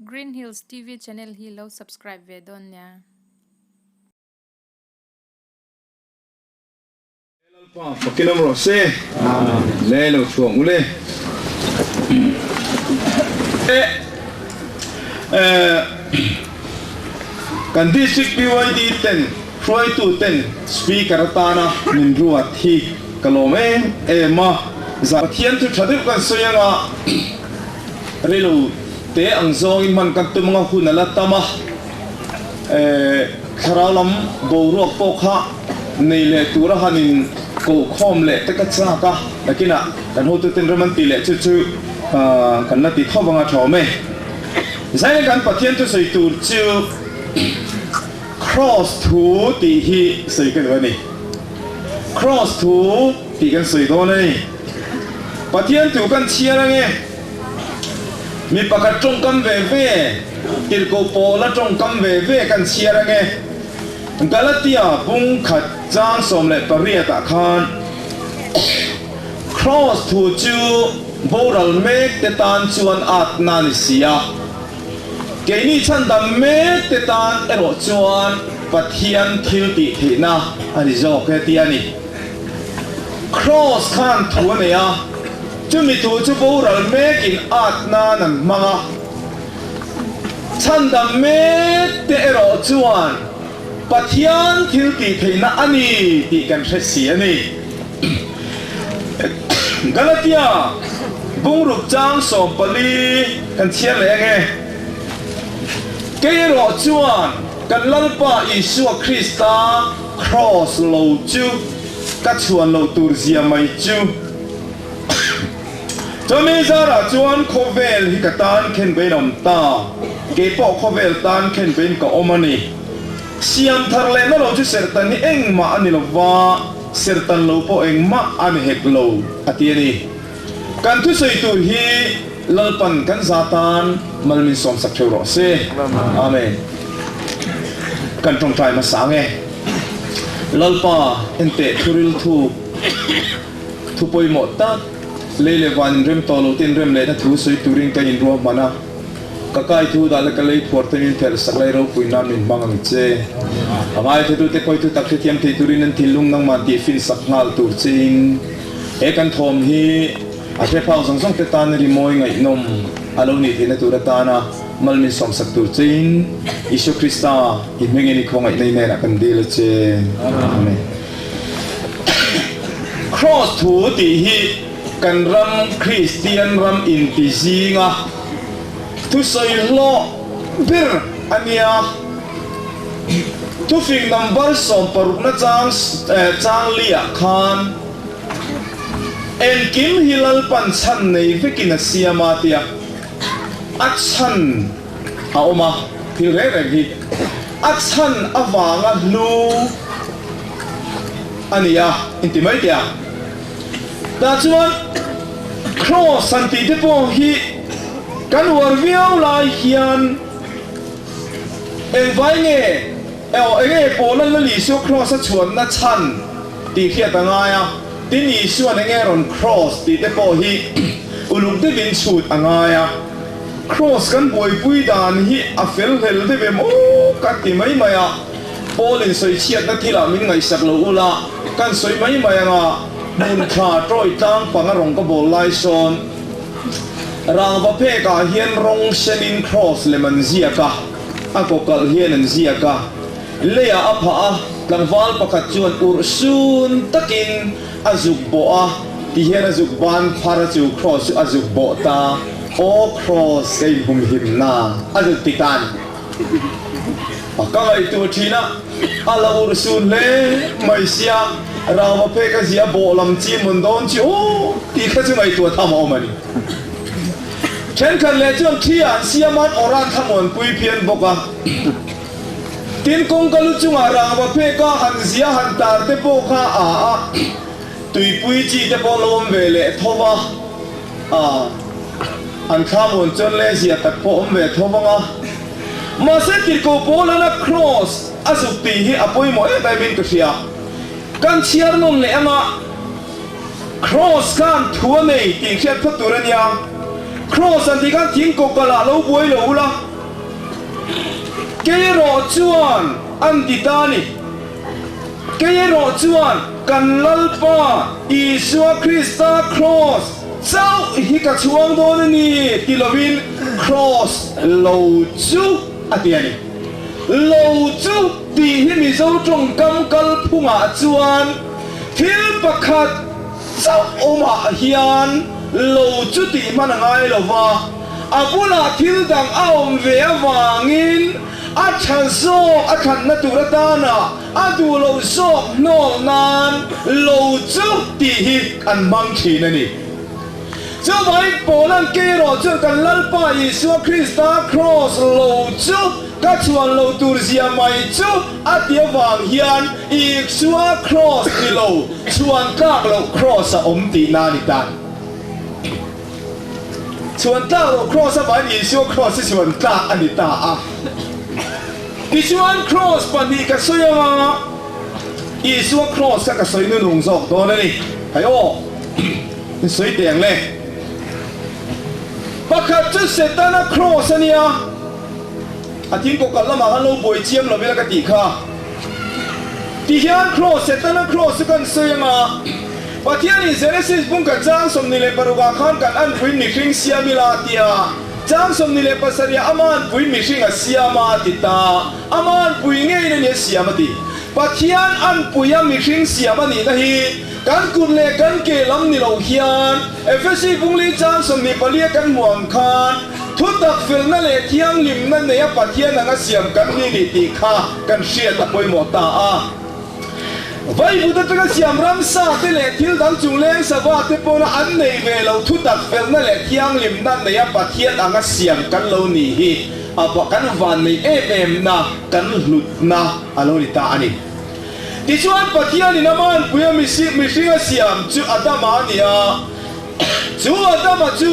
Green Hills TV channel hi lo subscribe ve dawn nia. Lalpa fakin awm rawh se. Le lo chhuang u le. Kan District PYD ten hruaitu ten Speaker atana min ruat hi ka lawm em em a. Pathian thu tha deuh kan sawi anga Rilo te ang zawngin hman kan tum anga hun a la tam a, thlarau lam boruak pawh kha nei leh tura han in koh khawm leh te ka chak a, nakinah kan hotuten ram an tih leh chu chu kan la ti tho vang a tha awm e. Zaina kan Pathian thusawi tur chu Kraws thu tih hi sawi ka duh a ni. Kraws thu tih kan sawi dawn a ni. Pathian thu kan chhiar ange. Mi pakhat tawngkam ve ve, tirhkoh pawla tawngkam ve ve kan chhiar ange. Galatia bung khat chang 18 ah khan Kraws thu chu boral mek te tan chuan atna ni si a. Keini chhandam mek te tan erawh chuan Pathian thil tih theihna a ni zawk e tih a ni. Kraws khan thu a nei a, chumi thu chu boral mekin at nan an hmang a. Chhandam mek te erawh chuan Pathian thil tih theihna a ni tih kan hre si a ni. Galatia bungruk chang 14 kan chhiar leh ange. Kei erawh chuan kan Lalpa Isua Krista Kraws lo chu ka chhuan loh tur zia mai chu. Chumi zarah chuan khawvel hi ka tan khen vein awm ta, kei pawh khawvel tan khen vein ka awm a ni. Siam thar lehna lo chu serhtan hi engmah a ni lo va, serhtan lo pawh engmah a ni hek lo, a ti a ni. Kan thusawi tur hi Lalpan kan za tan mal min sawmsak theuh rawh se. Amen. Kan tawngtai hmasa ang e. Lalpa, enteh thuril thu, thu pawimawh tak, lei leh van inrem tawh lo te inrem lehna thu sawi turin ka inruahman a. Ka kai thu dah leh ka lei phuar te min phelh sak lai ropui nan min hmang ang che. A ngaithlatute khawi thu tak hrethiam thei turin an thinlung nangman tih fin sak nghal tur chein he kan thawm hi a hre phak zawng zawng te tan rimawi ngaihnawm a lo nih theihna tur atana mal min sawmsak tur chein Isua Krista i hmingin i khawngaihna i hnenah kan dil a che. Amen. Kraws thu tih hi kan ram Kristian ram inti zinga Thusawi hlawh ber a nia. Thufing number sawmparukna chang chang liah khan engkim hi Lalpan chhan nei vekin a siam a tia a chhan a awm a, thil reng reng hi a chhan avanga hlu a ni a inti mai teh a. Tah chuan Kraws han tih te pawh hi kan uar viau lai hian engvai nge emaw enge Paula Lal Isua Kraws a chhuanna chhan tih hriat a ngai a, tin Isua'n enge rawn Kraws tih te pawh hi uluk deuhin chhut a ngai a. Kraws kan buaipui dan hi a fel hlel deuh em aw ka ti mai mai a. Paul in sawi chhiatna thilah min ngaihsak lo ula, kan sawi mai mai anga hmun tha tawi tlang panga rawng ka bawl lai sawn rangva phek ah hian rawng sen in cross lem an ziak a, a kaw kalh hian an ziak a, lei ah a phah a, tlangval pakhat chuan urh sun takin a zuk bawh a, ti hian a zuk ban phar a chu cross chu a zuk bawh ta, aw cross ka inhumhim na a zuk ti tan. A ka ngaihtuah thin a, a la urh sun hle mai sia, rangva phek a zia bawh lam chi mun dawn chi aw tih kha chu ngaihtuah tham a awm a ni. Thenkhat leh chuan thi ah an siam an awrh a, thlamuanpui phian bawk a. Tin, kawngka lu chungah rangva phek a han zia han tar te pawh kha a a, tuipui chi te pawh lo awm ve leh tho va. A, an thlamuan chuan le zia tak pawh awm ve tho vang a. Mahse tirhkoh Paulana Kraws a zuk tih hi a pawimawh em em in ka hria. Kan chhiar nawn leh anga Kraws khan thu a nei tih hriat phawt tur a nia. Kraws an tih khan thing kawkal ah lo buai lo ula. Kei erawh chuan an ti ta a ni. Kei erawh chuan kan Lalpa Isua Krista Kraws chauh hi ka chhuang dawn a ni ti lovin Kraws lo chu a ti a ni. Lo chu tih hi Mizo tawngkam kalphungah chuan thil pakhat chauh awmah hian lo chu tih hman a ngai lo va, a bulah thil dang a awm ve avangin a tha zawk a thlanna tur atana a duh loh zawk hnawk nan lo chu tih hi an hmang thin a ni. Chuvangin Paula'n kei erawh chuan kan Lalpa Isua Krista kraws lo chu ka chhuan lo tur zia mai chu a ti avang hian Isua kraws ni lo chhuan tlak loh kraws a awm tihna a ni ta. Chhuan tlak loh kraws avangin Isua kraws hi chhuan tlak a ni ta a. Tichuan kraws pahnih ka sawi anga Isua kraws kha ka sawi nunung zawk dawn a ni. Hei aw! I sawi teh ang le. Pakhat chu Setana kraws a nia, a thingkaw kal lamah khan lo buai chiam lo ila ka tih kha. Ti hian kraws, Setana kraws chu kan sawi anga, Pathianin Genesis bung kan chang 26 ah khan kan anpuiin mihring siam ila a tia, chang 27 ah ama anpuiin mihring a siam a a ti ta, ama anpui ngeiin a ni a siam a ti. Pathian anpuia mihring siam a nihna hi Kan kut leh kan ke lam ni lo hian Efesi bungli chang 24 a kan hmuh ang khan thutak felna leh thianghlimna neia Pathian anga siam kan ni ni tih kha kan hriat a pawimawh ta a. Vaivut atanga siam ramsa te leh thil dang chungleng sava te pawna an nei ve lo thutak felna leh thianghlimna neia Pathian anga siam kan lo ni hi a kan vanneih em em na kan hlutna a lo ni ta a ni. Tichuan, Pathianin a manpuia mihring a siam chu Adama a ni a. Chu Adama chu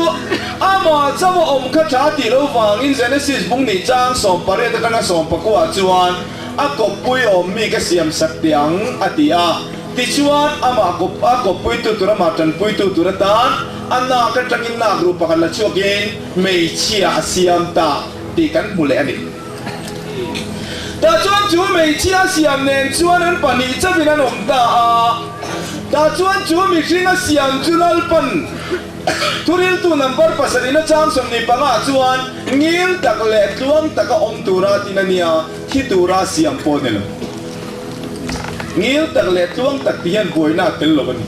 amah chauh a awm kha tha tih lo vangin Genesis bung nih chang 18 atanga 19 chuan a kawppui awm mi ka siam sak teh ang a ti a. Tichuan, amah a kawppuitu tur amah tanpuitu tur atan a nak atangin nak ruh pakhat la chhuakin hmeichhia a siam ta tih kan hmu leh a ni. Tah chuan chu hmeichhia siam nen chuan an pahnih chauhin an awm ta a. Tah chuan chu mihring a siam chu Lalpan thuriltu number pasarihna chang 25 ah chuan ngil tak leh tluang taka awm tura tin a nia, thi tura siam pawh a ni lo. Ngil tak leh tluang tak ti hian buaina a tel lo a ni.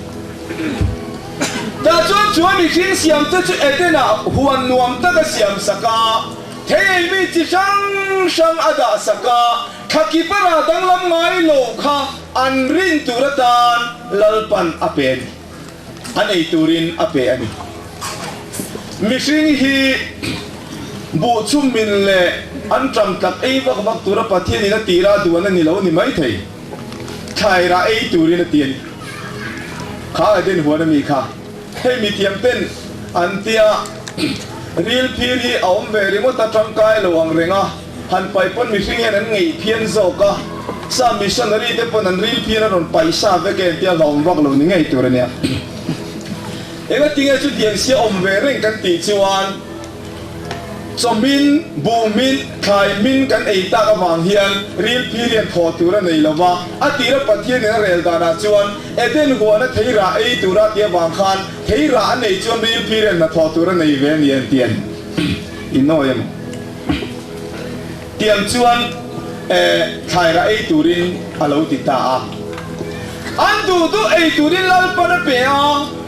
Tah chuan chu mihring siam te chu Eden-ah huan nuam taka siam sak a. Hei mi chi hrang hrang a dah sak a, thla kipara danglam ngai lo kha an rin tur atan Lalpan a pe a ni. An ei turin a pe a ni. Mihring hi buh chhummin leh an ṭam tlak ei vak vak tura Pathianin a tira duan a ni lo ni maithei. Thlairah ei turin a ti a ni. Kha Eden huan a mi kha. Hei mithiam ten an tia ril phir hi a awm ve ringawt a tangkai lo ang reng a, han paih pawn mihring hian an ngeih phian zawk a, sa missionary te pawn an ril phir a rawn paih sa vek e an tia hlauhawm vak lo ni ngei tur a nia. Engatinge chutiang sia awm ve reng kan tih chuan. Chawhmin, buhmin, thlaimin kan ei tak avang hian ril phirian thaw tur a nei lo va, a tira Pathianin a rel danah chuan Eden huana thei rah ei tura ti avang khan thei rah a nei chuan ril phirian hna thaw tur a nei ve a ni an ti a ni. Innawi emaw tiang chuan thlai rah ei turin a lo ti ta a. An duh duh ei turin Lalpan a pe a.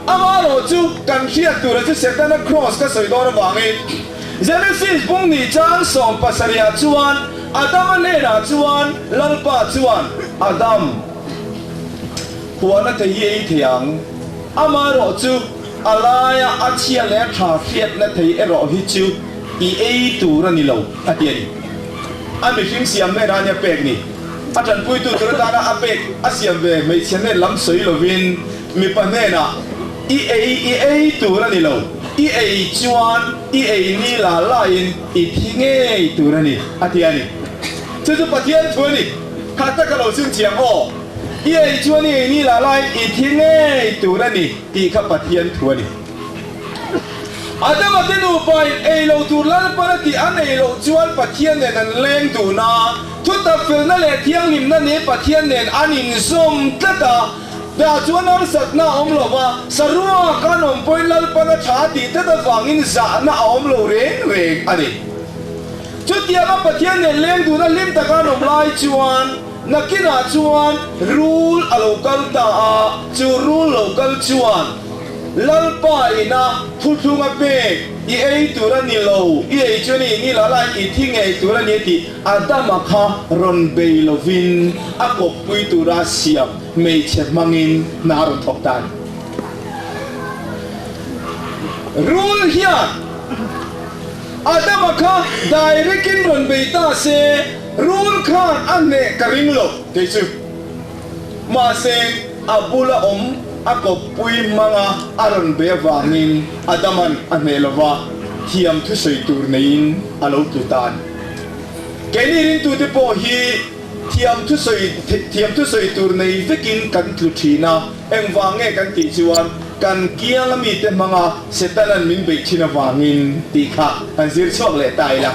Amaherawh chu kan hriat tura chu Setana kraws ka sawi dawn avangin Genesis bung nih chang 17 ah chuan Adama hnenah chuan Lalpa chuan, Adam, huana thei hi ei thei ang. Amaherawh chu a laia a chhia leh a tha hriatna thei erawh hi chu i ei tur a ni lo, a ti a ni. A mihring siam hnenah a nia pek ni. A tanpuitu tur atana a pek a siam ve hmeichhia hnen lam sawi lovin, Mipa hnenah, I ei, i ei tur a ni lo, i ei chuan i ei ni la laiin i thi ngei tur a ni, a ti a ni. Chu chu Pathian thu a ni. Kha taka lo chhun thiam aw, I ei chuan i ei ni la laiin i thi ngei tur a ni tih kha Pathian thu a ni. Adama te nupa in ei lo tur Lalpan a tih an ei loh chuan Pathian nen an leng dun a, thutak felna leh thianghlimna nen Pathian nen an inzawm tlat a, tah chuan harsatna a awm lo va, saruak an awm pawhin Lalpan a tha a tih tlat avangin zahna a awm lo reng reng a ni. Chutianga Pathian nen leng duna hlim taka an awm lai chuan nakinah chuan rul a lo kal ta a, chu rul lo kal chuan Lalpa ina thuthlung a pek, I ei tur a ni lo, i ei chu a ni, ni la lai i thi ngei tur a ni tih Adama kha rawn bei lovin a kawppui tura siam hmeichhe hmangin hna a rawn thawk ta a ni. Rul hian Adama kha direct-in rawn bei ta se, rul khan a hneh ka ring lo kei chu. Mahse, a bula awm a kawppui hmanga a rawn bei avangin Adaman a hneh lo va, thiam thusawi tur neiin a lo tlu ta a ni. Keini ringtute pawh hi thiam thusawi thiam thusawi tur nei vekin kan tlu thin a, engvang nge kan tih chuan kan kianga mite hmanga Setanan min beih thin avangin tih kha kan zir chhuak leh ta ila.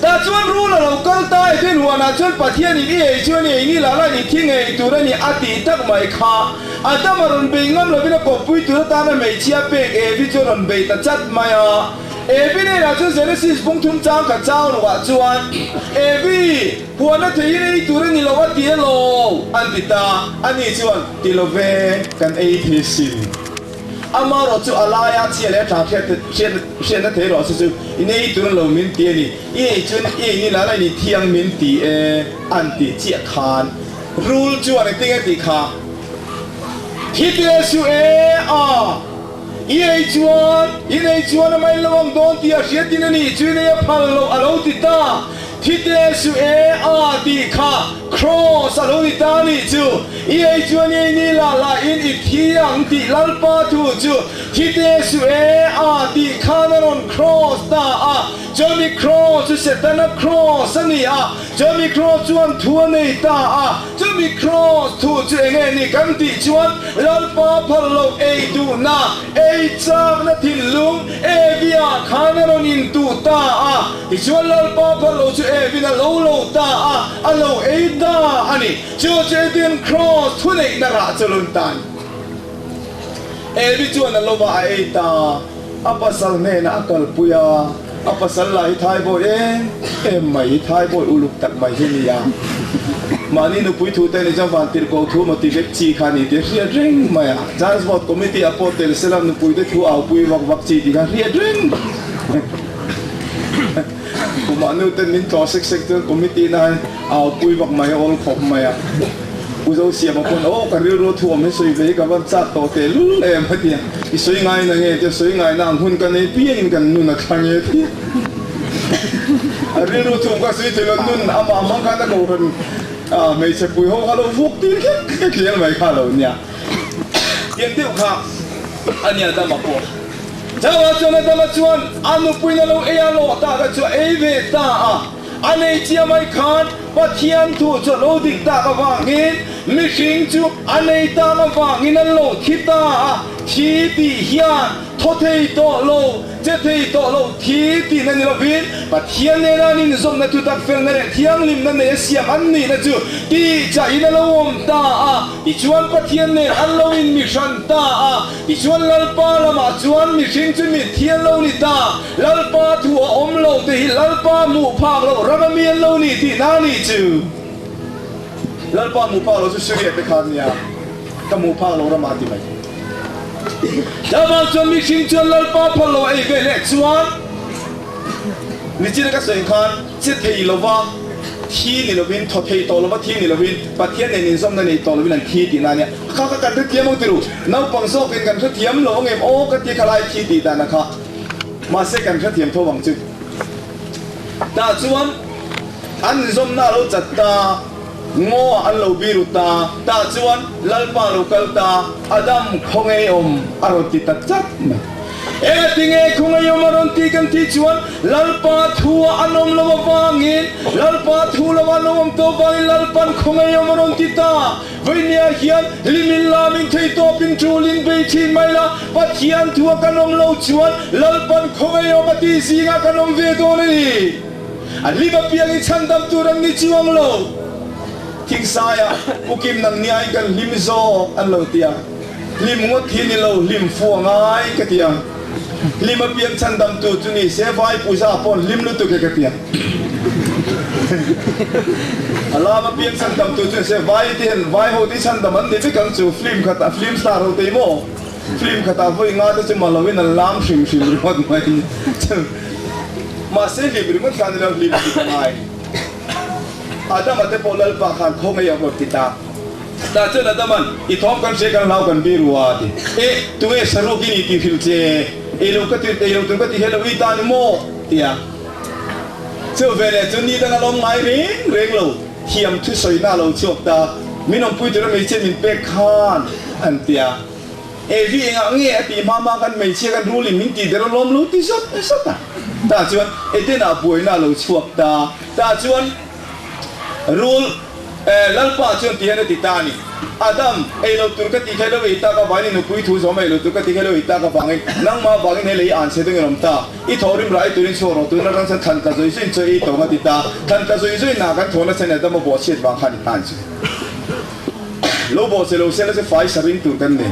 Tah chuan rul a lo kal ta e tin huanah chuan Pathianin i ei chu a ni, ei ni lah lah i thi ngei tur a ni a tih tak mai kha. Adama rawn bei ngam lovin a kawppui tur atana hmeichhia pek Evi chu a rawn bei ta chat mai a. Evi hnenah chuan Genesis bung thum chang khat chang rukah chuan, Evi, huana theihin ei tur a ni lo a ti elaw? an ti ta. Ani chuan, Ti lo ve, kan ei thei sin. Amarawh chu a laia chhia leh a tha hriatna thei rawh se chu i nei tur lo min ti a ni. I ei chuan i ei ni la la i ni thiang min ti e an tih chiah khan rul chuan engtin nge tih kha thi te su e a i ei chuan i nei chuan a mai lo ang dawn tih a hriatin a nih chu i nei a phal loh a lo ti ta. Thi te su e a tih kha Kraws a lo ni ta a nih chu, i ei chuan i ei ni lah lah in i thi ang tih Lalpa thu chu thi te su e a tih khan a rawn kraws ta a, chumi kraws chu Setana kraws a ni a, chumi kraws chuan thu a nei ta a, chumi kraws thu chu eng nge ni kan tih chuan Lalpa phal loh ei duhna, ei chakna thinlung Evia khan a rawn intuh ta a. Tichuan Lalpa phal lo chu Evin a lo lo ta a, a lo ei ta a ni. Chu chu Eden Kraws thuneihna rah chu lun ta a ni. Evi chuan a lova a ei ta, a pasal hnenah a kalpui a, a pasal lah hi thaibawi em em mai hi, thaibawi uluk tak mai hi nia. Mahni nupui thu te ni chuan van tirh ko thu maw ti vek chi kha a ni tih a hriat reng mai a. Transport Committee ah pawh tel sela nupuite thu aupui vak vak chi tih kha a hriat reng. Kumah nu ten min tlawh sek sek chuan committee na hian au pui vak mai a awl khawp mai a. Pu Zosiama pawn aw ka rilru thu awm hi sawi ve hi ka van chak tawh teh lul em a ti a. I sawi ngai na nge tia sawi ngai na ang hun ka nei piangin kan nun a thlang e ti a. A rilru thu awm kha sawi thei lo nun amah hmang khan a kohhran hmeichhe pui ho kha lo vuk tir kher kher hlial mai kha lo nia. Tiang deuh kha a nia dama pawh. Chauha chuan Adama chuan a nupuiin a lo ei a lawh tak a chu a ei ve ta a. A nei chiah mai khan Pathian thu chu a lo dik tak avangin mihring chu a nei tak avangin a lo thi ta a. Thi tih hian thaw thei tawh lo, che thei tawh lo thi tihna ni lovin Pathian nena an inzawmna thutak felna leh thianghlimna nei a siam an nihna chu tih chahin a lo awm ta a. Tichuan Pathian nen an lo inmihran ta a. Tichuan Lalpa lamah chuan mihring chu mit hi an lo ni ta, Lalpa thu a awm lo te hi Lalpa hmuh phak loh ram ami an lo ni tih na ni chu. Lalpa hmuh phak loh chu Syria te kha ania, ka hmuh phak loh ramah a ti mai. Lamah chuan mihring chuan Lalpa phal lo a ei ve leh chuan nichin a ka sawi khan che thei lova thi ni lovin, thaw thei tawh lova thi ni lovin, Pathian nen inzawmna nei tawh lovin an thi tih na ania. Kha kha kan hrethiam ang tiru, naupang zawkin kan hrethiam lo angem aw ka ti kha lai thi tih dan a kha. Mahse kan hrethiam tho ang chu. Tah chuan an inzawmna a lo chat ta, ngaw ah an lo biru ta, tah chuan Lalpa lo kal ta, Adam khaw ngei awm a rawn ti ta chat mai. Engatinge khawngaiawm a rawn tih kan tih chuan Lalpa thu ah an awm lo avangin, Lalpa thu lo ah an lo awm tawh avangin Lalpan khawngaiawm a rawn ti ta. Vawinia hian hlimin lamin theitawpin tulin bei thin mai la, Pathian thu ah kan awm lo chuan Lalpan khawngaiawm a tih zingah kan awm ve dawn a ni. A hlim apiang i chhandam tur an ni chuang lo. Thingsaia Ukim nang niain kan hlim zawk an lo ti a. Hlim ngawt hi ni lo, hlim fu a ngai ka ti a. Hlim apiang chhandamtu chu ni se vai puja paw'n hlim lutuk e ka ti a. A lam apiang chhandamtu chu ni se vai te hian vai ho te hi chhandam an ni vek ang chu film khatah film star ho te hi maw film khatah vawi nga te chu ma loin an lam hrim hrim ringawt mai chu mahse hlim ringawt kha ni lo hlim dik a ngai. Adama te pawh Lalpa khan khaw ngei a rawn ti ta. Tah chuan Adama'n, I thawm kan hria kan hlau kan bi rua a ti. E, tunge saruk i ni tih hrilh che? Ei lo ka ti, ei lo tur ka ti hian lo i ta ni maw? ti a. Chu veleh chu ni dang a lawm ngai reng reng lo, thiam thusawina a lo chhuak ta. Min awmpui tura hmeichhia min pek khan an ti a. Evi engah nge a tih hma hma khan hmeichhia kan rulin min tih der a lawm lo ti zawt zawt a. Tah chuan Edena buaina a lo chhuak ta. Tah chuan rul. E, Lalpa chuan ti hian a ti ta a ni. Adam, ei lo tur ka tih kha i lo ei tak avangin i nupui thu zawm ei lo tur ka tih kha i lo ei tak avangin nangmah avangin he lei an chhe deuhin awm ta. I thawhrim rah ei turin chhuak rawh tun atang chuan thlan tla zui zuiin chaw ei tawng a ti ta. Thlan tla zui zuiin nah kan thawn a chen Adam a bawhchhiat vang khan i hnan chu. Lo bawhchhe lo sela chu fai sa ring tur kan nei.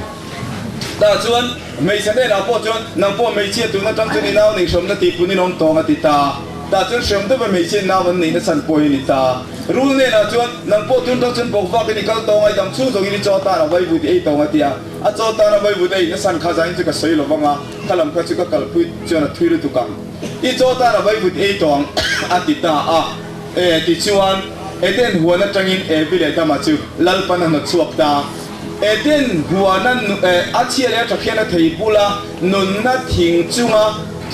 Tah chuan hmeichhe hnenah pawh chuan nang pawh hmeichhia tun atang chuan i nau nei hrawmna tih punin awm tawng a ti ta. Tah chuan hrawm deuha hmeichhia nau an neihna chhan pawh hi a ni ta. Rul hnenah chuan, Nang pawh tun tang chuan bawk vakin i kal tawng a, i dam chhung zawngin i chaw tan a vaivut i ei tawng a ti a. A chaw tan a vaivut a ei nasan kha zain chu ka sawi lo vang a, kha lam kha chu ka kalpui chuan a thui lutuk ang. I chaw tan a vaivut i ei tawng a ti ta a. E, tichuan, Eden huan atangin Evi leh Dama chu Lalpan a hnawt chhuak ta. Eden huana a chhia leh a tha khian a thei bula nunna thing chunga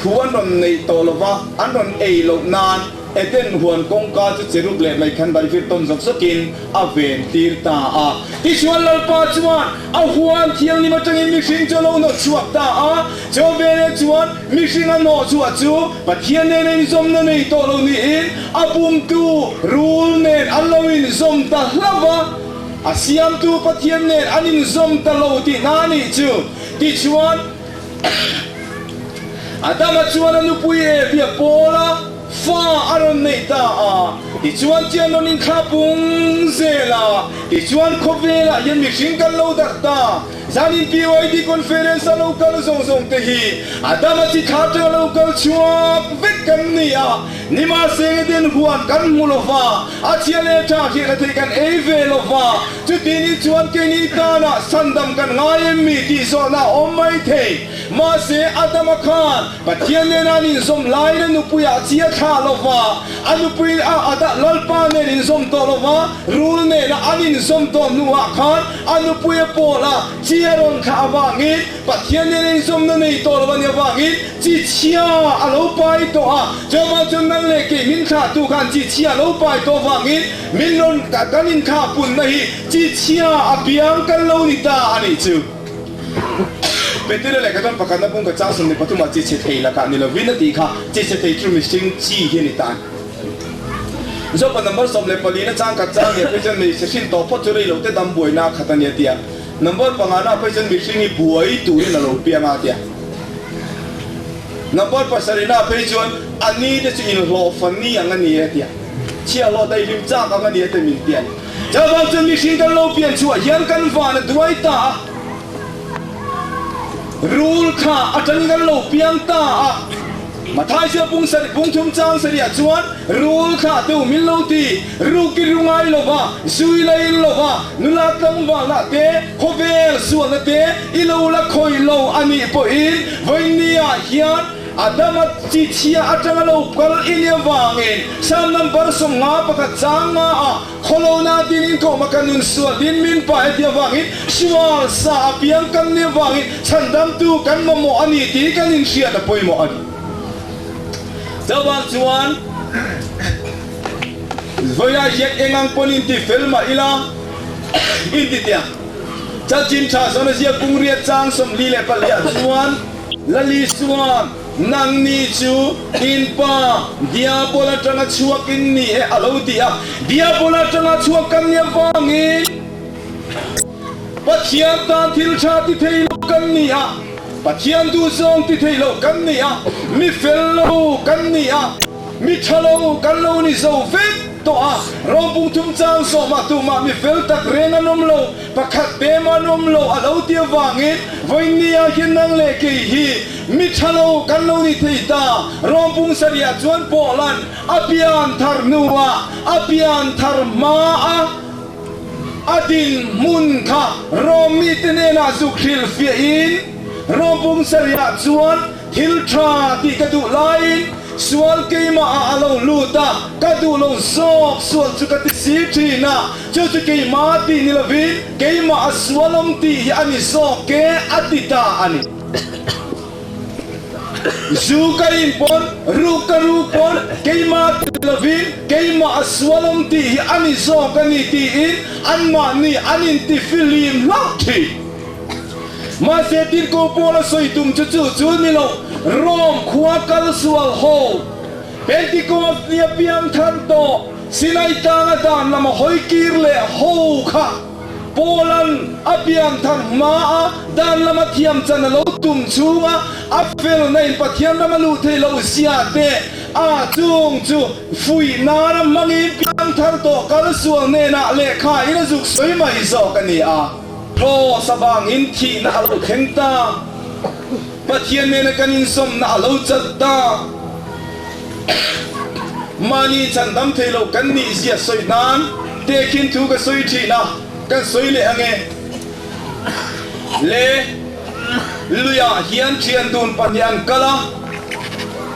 thu an rawn neih tawh lova an rawn ei loh nan Eden huan kawngka chu cherub leh meikhan bai vir tawn zawk zawkin a ven tir ta a. Tichuan Lalpa chuan a huan thianghlim atangin mihring chu a lo hnawh chhuak ta a. Chawvele chuan mihring a hnawh chhuah chu Pathian nena inzawmna nei tawh lo niin a bumtu rul nen an lo inzawm ta hlauh va. A siamtu Pathian nen an inzawm ta lo tihna a nih chu. Tichuan Adama chuan a nupui Evi a pawl a, fa a rawn neih ta a. Tichuan chian rawn inthlah pung zel a. Tichuan khawvelah hian mihring kan lo darh ta. Zanin PYD Conference a lo kal zawng zawng te hi Adama chi thla atanga lo kal chhuak vek kan ni a. Nimahse Eden huan kan hmu lo va, a chhia leh tha hriatna thei kan ei ve lo va, chuti ni chuan keini tana sandam kan ngai em mi tih zawhna a awm mai thei. Mahse Adama khan Pathian nena an inzawm laiin a nupuiah a chhia thlah lo va, a nupui a Ada Lalpa nen inzawm tawh lo va, rul nena an inzawm tawh hnuah khan a nupui a pawl a chhia rawn thlah avangin Pathian nena inzawmna nei tawh lo a nih avangin Chi chhia a lo pai tawh a, chuvang chuan nang leh kei min thlahtu khan chi chhia a lo pai tawh avangin min rawn kan inthlah punna hi chi chhia a piang kan lo ni ta a nih chu. Petera lehkha chuan pakhatna pung ka chang 23 ah chi chhe thei lakah ni lovin a tih kha, chi chhe thei chu mihring chi hi a ni ta. Jopa number 14 na chang khat chang nia phei chuan hmeichhe hrin tawh phawt chu rei lo te dam buaina a khat a nia tia. Number pangana phei chuan mihring hi buai turin a lo piang a tia. Number pasarihna phei chuan a ni te chu inhlawh fani ang a ni e tia. Chhiahhlawh daihlim chak ang a ni e te min ti a ni. Chuvang chuan mihring kan lo pian chhuah hian kan van a duai ta a. Rul kha atangin kan lo piang ta a. Mathai chu a pung sarih pung thum chang sarihah chuan rul thlah tu min lo ti, ruk i ru ngai lo va, zui la in lo va, nula tlangvalna te, khawvel sualna te i lo la khawih lo a nih pawhin vawinia hian Adama chi chhia atanga lo kal i nia vangin Psalm number 51 chang nga ah Khawlona din in kawm a ka nun sual din min pa heti avangin sual sa a piang kan ni avangin chhandamtu kan mamawh a ni tih kan inhriat a pawimawh a ni. Chuvang chuan vawiah hian eng ang pawn inti fel mah ila inti teh ang. Chanchin tha zawn a ziak kung riat chang 44 ah chuan. Lali chuan, Nangni chu in pa Diabol atanga chhuak in ni e a lo ti a. Diabol atanga chhuak kan nih avangin Pathian tan thil tha ti thei lo kan ni a, Pathian duhzawng ti thei lo kan ni a, mi fel lo kan ni a, Mi tha lo kan lo ni zo vek tawh a, rawmpung thum chang zawhmah tumah mi fel tak reng an awm lo, pakhat pem an awm lo a lo ti avangin vawinia hian nang leh kei hi mi tha lo kan lo ni thei ta. Rawmpung sarihah chuan Pawlan a pian thar hnuah a pian thar hma a a dinhmun kha Rom mite hnenah zuk hrilhfiahin rawmpung sarihah chuan Thil tha tih ka duh laiin sual keimah ah a lo lut a, ka duh lo zawk sual chu ka ti si thin a, chu chu keimah tih ni lovin keimah a sual awm tih hi a ni zawk e a ti ta a ni. Zu ka in pawn, ruk ka ruk pawn keimah ti lovin keimah a sual awm tih hi a ni zawk a ni tiin anmahni an intifilim hlauh thin. Mahse Tirhkoh Paula sawi tum chu chu chu ni lo, Rome khua kal sual ho, Pentecost nia piang thar tawh, Sinai tlanga dan lama hawi kir leh ho kha Paula'n a piang thar hma a dan lama thiam chan a lo tum chhunga a felna in Pathian rama luh theih loh zia te a chung chu fuih nana hmangin piang thar tawh kal sual hnenah lehkha in a zuk sawi mai zawk a ni a. Cross avangin thihna a lo thleng ta, Pathian nena kan inzawmna a lo chat ta. Mahni chhandam thei lo kan nih zia sawi nan tehkhin thu ka sawi thin a, kan sawi leh ange. Le luiah hian thian dun pahnih an kal a,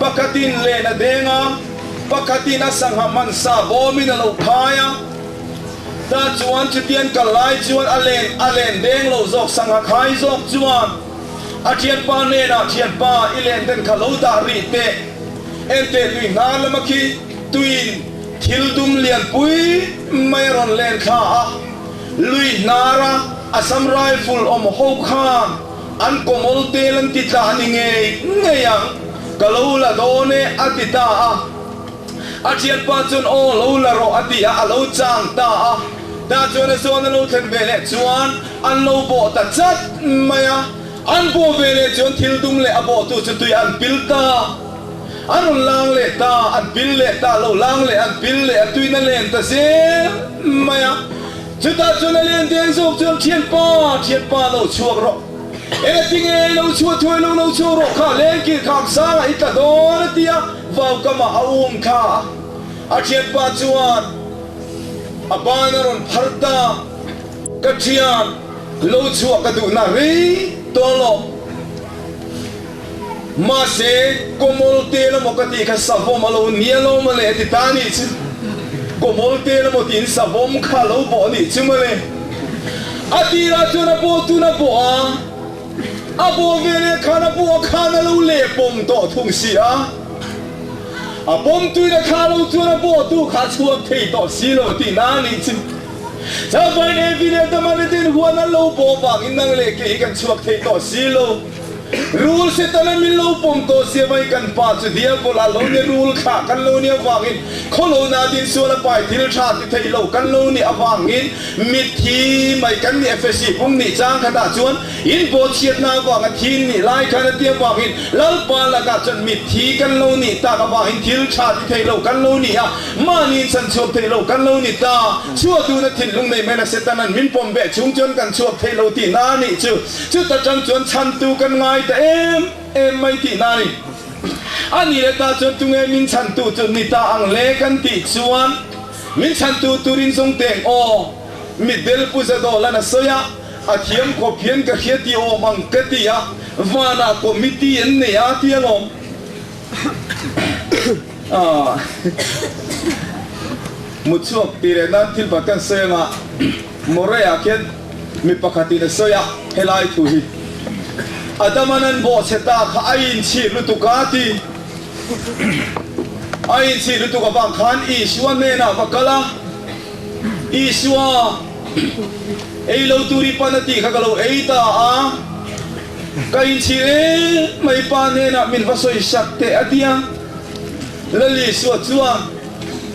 pakhatin len a deng a, pakhatin a sangha hmansa bawmin a lo phai a. Ta chuan chutian kal lai chuan a len a len deng lo zawk sangha khai zawk chuan a thianpa hnenah thianpa i len den kha lo dah rih teh enteh tui hnar lama khi tuiin thil dum lian pui mai a rawn len thla a lui hnara Assam Rifle awm ho khan an kawmawl tel an ti tla a ni ngei ngei ang ka lo la dawn e a ti ta a. A thianpa chuan aw lo la rawh a ti a, a lo chang ta a. Tah chuan a zawn a lo thlen ve leh chuan an lo bawh ta chat mai a. An bawh ve leh chuan thil dum leh a bawhtu chu tui an pil ta. An rawn lang leh ta, an pil leh ta, lo lang leh an pil leh a tuina len ta zel mai a. Chutah chuan a len deng zawk chuan thianpa, thianpa lo chhuak rawh. Engati nge lo chhuah thuai lo lo chhuak rawh kha lengkir kham sangah i tla dawn a ti a, vaukamah a um thla a. A thianpa chuan a ban a rawn phar ta, Ka thian, lo chhuah ka duhna rei tawh lo. Mahse, kawmawl tel amaw ka tih kha savawm a lo nia lo mawle a ti ta a nih chu. Kawmawl tel amaw tiin savawm kha a lo bawh a nih chu mawle. A tirah chuan a bawh tun a bawh a, a bawh veleh khan a bawh khan a lo leh pawm tawh thung si a. A pawm tuina kha lo chuan a bawhtu kha a chhuak thei tawh si lo tihna a nih chu. Chavain Evi leh Adama ten huan an lo bawh vangin nang leh kei hi kan chhuak thei tawh si lo. Rul Setana min lo pawm tawh sia vai kan pa chu Diabol a lo ni rul thlah kan lo ni avangin khawlona din sual a pai thil tha ti thei lo kan lo ni avangin mitthi mai kan ni Efesi pum nih chang khatah chuan in bawhchhiatna avanga thin nih lai khan a ti avangin Lalpa lakah chuan mitthi kan lo nih tak avangin thil tha ti thei lo kan lo ni a Mahni chan chhuak thei lo kan lo ni ta. Chhuah duhna thinlung nei mai na Setanan min pawm beh chung chuan kan chhuak thei lo tihna a nih chu. Chuta tang chuan chhantu kan ngai ta em em mai tihna a ni. A nih leh ta chuan tunge min chhantu chu ni ta ang le kan tih chuan min chhantu turin zawng teng aw mitdel pu Zadawlan a sawi a, a thiam khawp hian ka hria tih awm ang ka ti a, vanah committee an nei a ti alawm. Mut chhuak tih leh nan thil pakhat kan sawi anga Moray-ah khian mi pakhatin a sawi a, helai thu hi Adama nan bawhchhe ta kha a inchhir lutuk a ti. A inchhir lutuk avang khan Isua hnenah va kal a, Isua, ei lo tur i pan a tih kha ka lo ei ta a. Ka inchhir em mai pa hnenah min va sawi sak teh a ti a. Lalisua chuan,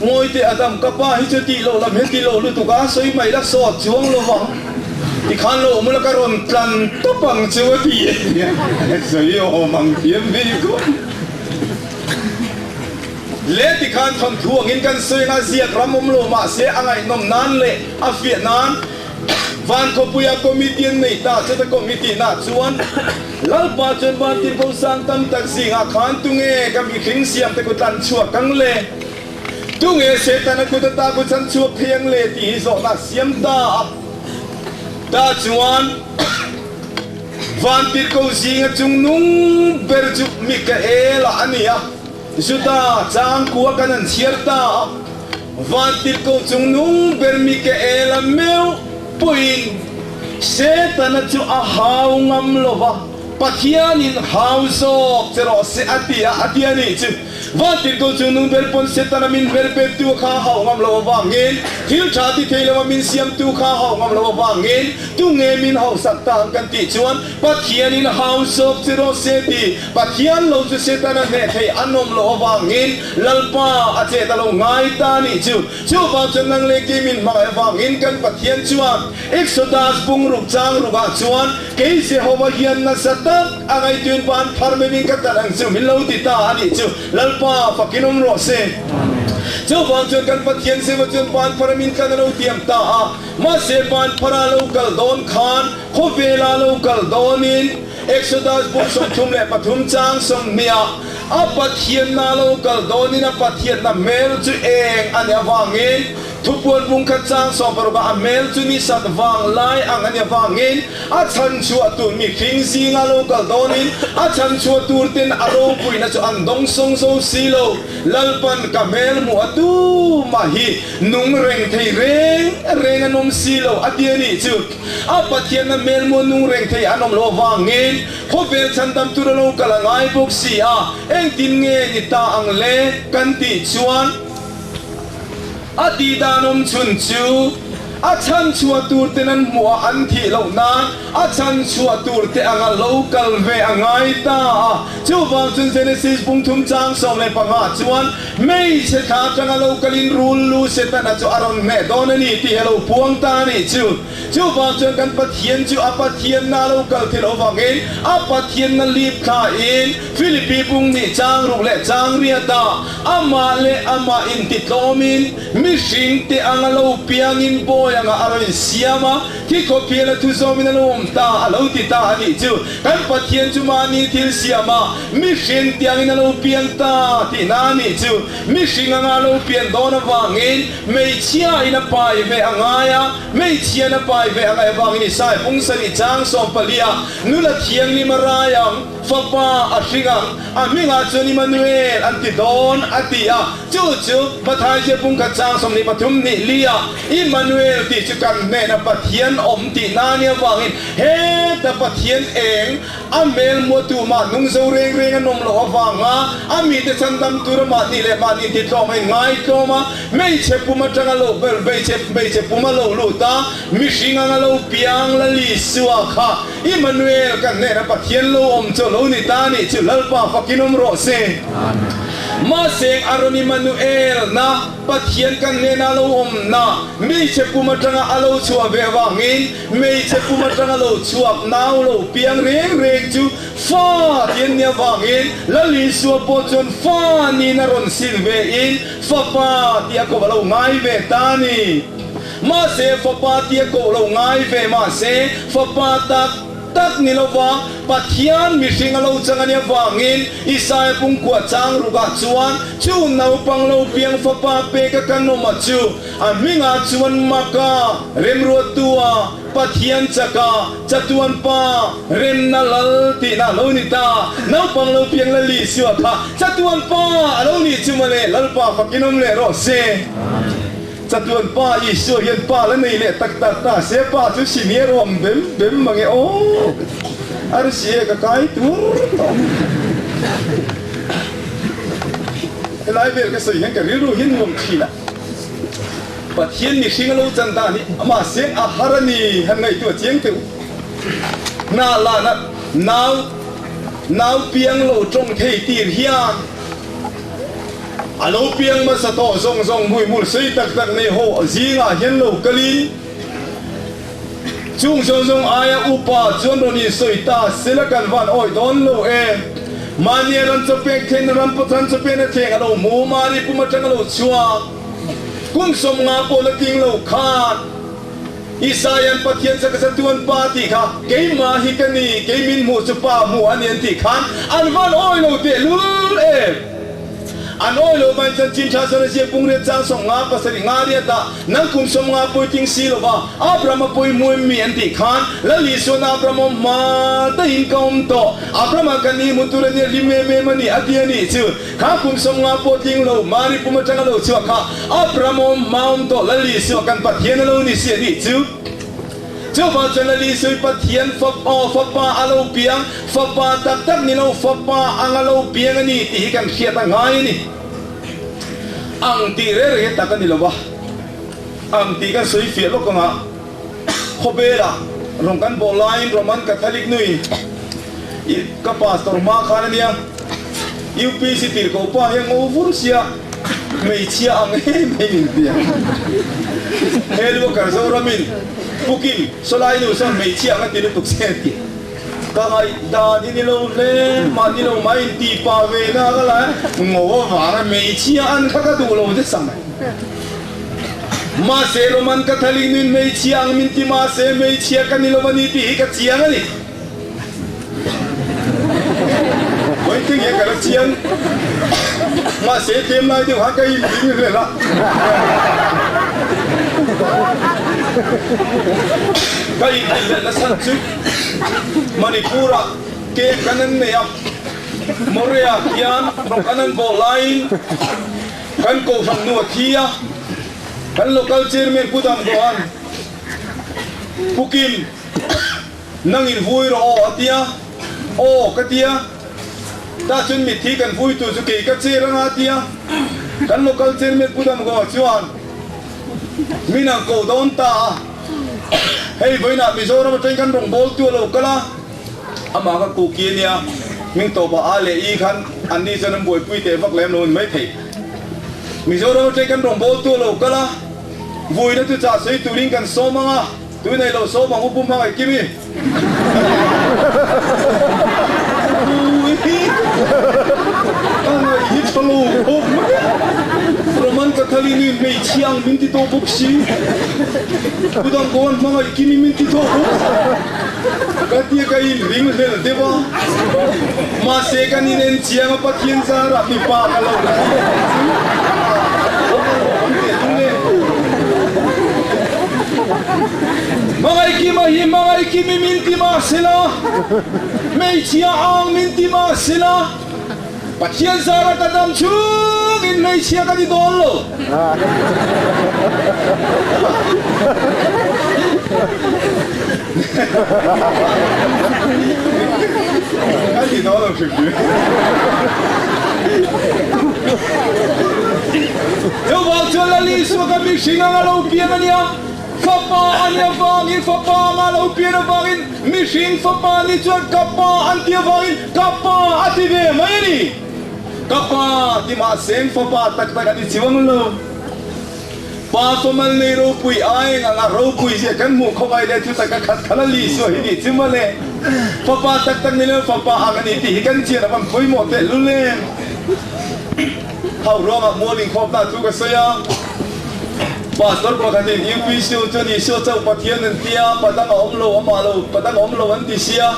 Ngawi teh Adam, ka pa hi chu tih loh lam he ti lo lutuk a, sawi mai la sawt chuang lo vang. Tikhan lo awm ula ka rawn tlan tawp ang chu a ti a, sawi awm ang thiam ve khawp. Le tikhan thawnthu angin kan sawi anga ziak ram awm lo mahse a ngaihnawm nan leh a fiah nan Van khawpuia committee an nei ta chuta committee nah chuan Lalpa chuan van tirhko sang tam tak zingah khan tunge ka mihring siam te kut an chhuak ang le? Tunge Setana kut ata kut an chhuak thei ang le tih hi zawhna a siam ta a. Ta chuan van tirhko zinga chungnung ber chu Mikaela a ni a. Juda changkua kan an chhiar ta a, vantirhkoh chungnung ber Mikaela meuh pawhin Setana chu a hau ngam lo va, Pathianin hau zawk che rawh se a ti a, a ti a nih chu. Vantirhkoh chungnung ber pawn Setana min hmer bettu kha a hauh ngam lo avangin, thil tha ti thei lo a min siamtu kha a hauh ngam lo avangin, tunge min hausak ta ang kan tih chuan Pathianin hau zawk che rawh se ti Pathian lo chu Setana hneh thei an awm loh avangin Lalpa a chet a lo ngai ta nih chu. Chuvang chuan nang leh kei min hmangaih avangin kan Pathian chuan Exodus bungruk chang rukah chuan kei Jehovah hian nasa tak a ngaihtuin ban phar meuhin ka tat ang chu min lo ti ta a nih chu. Lalpa fakin awm rawh se. Chuvang chuan kan Pathian Jehovah chuan ban phar a min tlan a lo tiam ta a. Mahse ban phara lo kal dawn khan khawvela lo kal dawnin Exodus bung 33 chang 20 ah a Pathianna lo kal dawnin a Pathianna hmel chu eng a nih avangin thupuan bung khat chang 16 ah a hmel chu ni sat vang lai ang a nih avangin a chhanchhuah tur mihring zinga lo kal dawnin a chhanchhuah tur ten a ropuina chu an dawng sawng zo si lo. Lalpan ka hmel hmuh a tumah hi nung reng thei reng reng an awm si lo a ti a nih chu. A Pathianna hmelmuah nung reng thei an awm loh avangin khawvel chhandam tur a lo kal a ngai bawk si a, engtin nge ni ta ang le kan tih chuan a tih dan awm chhun chu a chhanchhuah tur ten an hmuh a an thih loh nan a chhanchhuah tur te anga lo kal ve a ngai ta a. Chuvang chuan Genesis bung thum chang 15 chuan Hmeichhe thla atanga lo kalin rul lu Setana chu a rawn hneh dawn a ni tih a lo puang ta a nih chu. Chuvang chuan kan Pathian chu a Pathianna a lo kal thil avangin a Pathianna lip thlain Philippi bung hnih chang ruk leh chang riat ah amah leh amah intitlawmin mihring te anga lo piangin bawi anga a rawn insiam a, thi khawphial a thu zawmin a lo awm ta a lo ti ta a nih chu. Kan Pathian chu mahni thil siam a, mihring tiangin a lo piang ta tihna a nih chu. Mihring anga a lo pian dawn avangin hmeichhia in a pai ve a ngai a, hmeichhian a pai ve a ngaih avangin Isai pung sarih chang 14 ah nula thianghlim a rai ang, fapa a hring ang, a hmingah chuan Immanuel an ti dawn a ti a, chu chu Matthai zia pung khat chang 23 hnih li ah Immanuel tih chu kan hnena Pathian awm tihna a nih avangin Heta Pathian eng a hmel muatu mah nung zo reng reng an awm loh avanga a mite chhandam tur a mahni leh mahni intitlawm a inngaitlawm a, hmeichhe pum atanga lo ber hmeichhe hmeichhe pum a lo lut a, mihring anga lo piang Lal Isua kha Immanuel kan hnena Pathian lo awm chu a lo ni ta nih chu Lalpa fakin awm rawh se. Mahse a rawn Immanuel na Pathian kan hnena lo awm na hmeichhe pum atanga a lo chhuah ve avangin Hmeichhe pum atanga lo chhuak nau lo piang reng reng chu fa ti an nih avangin Lal Isua pawh chuan fa niin a rawn sil ve in fapa tih a koh a lo ngai ve ta a ni. Mahse fapa tih a koh lo ngai ve mahse fapa tak tak ni lova Pathian mihring a lo chang a nih avangin Isaia pungkuah chang rukah chuan chu naupang lo piang fapa pek a kan awm a chu A hmingah chuan Maka, Remruattua, Pathian chaka, Chatuan Pa, Remna Lal tihna a lo ni ta. Naupang lo piang la Lisua kha Chatuan Pa a lo nih chu mawle, Lalpa fakin awm leh rawh se. Chatuan Pa Isua hian Pa la nei leh tak tak ta se, Pa chu senior awm bem bem mange aw. Arsi e ka kai tur tawh. Helai vel ka sawi hian ka rilru hi nuam thin a. Pathian mihring a lo chan dan hi amah seng a har a ni han ngaihtuah chiang teuh. Hna lana. Nau nau piang lo tawng thei tir hian a lo piang hmasa tawh zawng zawng hmuihmul sei tak tak nei ho zingah hian lo kalin chung zawng zawng aia upa chuan rawn insawi ta sela kan van awih dawn lo e. Mahnia ram chawpek then ram ram chawpekna thleng a lo hmu, mahni pum atang a lo chhuak. Kum 50 pawh la tling lo khan Isaia'n Pathian chak zatuan Pa tih kha keimah hi ka ni, kei min hmuh chu Pa hmuh a ni an tih khan an van awih lo tehlul em? An awih lo mai chuan Chin Tha Sara Zia Pungriat chang 50 pasarih nga riat ah nang kum 50 puitling si lova Abraham a pui hmuim mi an tih khan Lal Isua'n Abraham awm hma dahin ka awm tawh, Abraham ah ka ni hmu tur a nia hlim em em a ni a ti a nih chu. Kha kum 50 pawh tling lo Mari pum atang a lo chhuah kha Abraham awm hma awm tawh Lal Isua kan Pathian a lo ni si a nih chu. Chuvang chuan Lal Isui Pathian fapa fapa a lo piang, fapa tak tak ni lo fapa ang a lo piang a ni tih hi kan hriat a ngai a ni. Ang tih reng reng hi tak a ni lo va, ang tih kan sawi fiah lawk anga khawvelah rawn kan bawh laiin Roman Catholic nuin ka pastor hma khan a nia UPC tirhkoh pa hian ngo vur sia hmeichhia ang em em in tia. He luakar Zoramin Pukim sawlai nu sawn hmeichhia ang a ti lutuk che a ti. Ka ngaihdan hi ni lo hle mah ni lo mah in ti pa ve na ka la ngo avanga hmeichhia an kha ka duh lo che sam. Mahse Roman Catholic nuin hmeichhia ang min ti mahse hmeichhia ka ni lo a ni tih hi ka chiang a ni. Vawiin nge ka la chiang? Mahse tlem lai deuh khan ka inring hlel a. Ka inrinhlelh nasa chu Manipur-ah camp kan an nei a, Moreh-ah khian rawk an an bawh laiin kan kohhran nu a thi a, kan local chairman Pu Damgohan, Pu Kim, Nang in vui rawh aw a tia. Aw ka tia. Tah chuan mitthi kan vui tur chu kei ka chair anga a tia. Kan local chairman Pu Damgoa chuan min ang ko dawn ta a. Hei vawiinah Mizoram atangin kan rawngbawltu a lo kal a. Amah kha Kuki a nia. Hming tawpah A leh I khan anni chuan an buaipui teh vak lem lo a ni maithei. Mizoram atangin kan rawngbawltu a lo kal a. Vuina chu chah sawi turin kan sawm ang a. Tui nei lo sawm ang u Pu Hmangaih Kimi. Ui Hmangaih hi tha lo khawp mai a. Roman Catholic nu in hmeichhia ang min ti tawh bawk si. Pu Dangkawn Hmangaih Kimi min ti tawh bawk si. Ka tia ka in ring hlel deuh a. Mahse kan in en chiang a Pathian zarah mipa ka lo ni chu. Awm teh tung e. Hmangaihkima hi Hmangaihkimi min ti mah sela, hmeichhia ang min ti mah sela, Pathian zara ka dam chungin hmeichhia ka ni dawn lo. Ka ni dawn lo hrim hrim. Chuvang chuan Lal Isua ka mihring anga lo pian a nia, Fapa a nia vangin, Fapa anga lo pian avangin, mihring Fapa ni chuan ka Pa an ti avangin ka Pa a ti ve mai a ni. Ka Pa ti mahse Fapa tak tak a ni chiang lo. Pa famal nei ropui aeng anga ropui zia kan hmuh khawp ai leh thutak a khat khala li suah hi nih chu mawle. Fapa tak tak ni lo fapa ang a ni tih hi kan chian a van pawimawh teh lul em. Hau ruangah mual inkhawpna thu ka sawi a, Pastor pakhatin UPC ho chuan Isua chauh Pathian an ti a, padang a awm lo amah lo padang a awm lo an ti sia,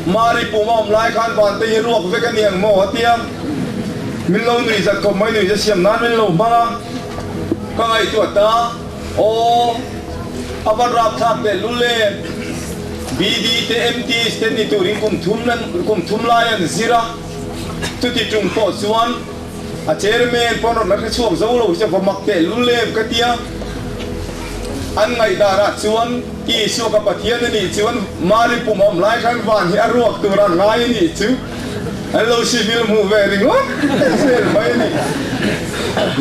Mari pum a awm lai khan vante hi ruak vek a ni ang maw a ti a, min lo nuih zat khawp mai nuih za siam nan min lo hmang a. Ka ngaihtuah ta, aw, a van rapthlak teh lul e. BD te MTs te ni turin kum thum kum thum lai an zir a, chuti tum pawh chuan a chairman pawn rawn la hre chhuak zo lo hi chu va mak teh lul em ka tia. An ngaihdanah chuan Isua ka Pathian a nih chuan Mari pum awm lai khan van hi a ruak tur a ngai a nih chu an lo civil hmuh ve ringawt zel mai a ni.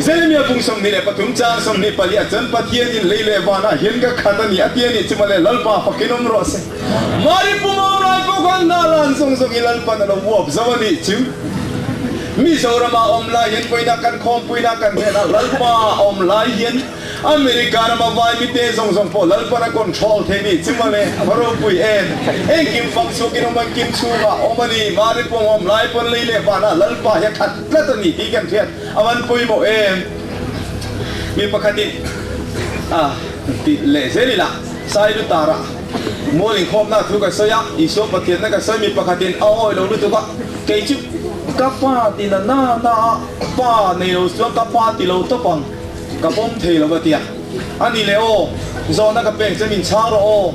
Jeremia bung 23 chang 24 ah chuan Pathianin lei leh vanah hian ka khat a ni a ti a nih chu mawle Lalpa fakin awm rawh se. Mari pum awm lai pawh khan hna lan zawng zawng i Lalpan a lo uap zo a nih chu. Mizorama awm lai hian vawiina kan khawmpuina kan hnenah Lalpa awm lai hian America rama vai mite zawng zawng pawh Lalpan a control thei nih chu mawle, a va ropui em! Engkim fang chhuakin awm an kim chhungah awm a ni, Mari pawng awm lai pawn lei leh vanah Lalpa hi a khat tlat a ni tih kan hriat a van pawimawh em! Mi pakhatin a ti leh zel ila, Sailutarah mual inkhawmna thu ka sawi a, Isua Pathianna ka sawi mi pakhatin a awi lo lutuk a, kei chu ka pa ti na na na a, pa nei lo chuan ka pa ti lo tawp ang. Ka pawm thei lo a tia. A ni leh aw, zawhna ka pek che min chhang rawh aw.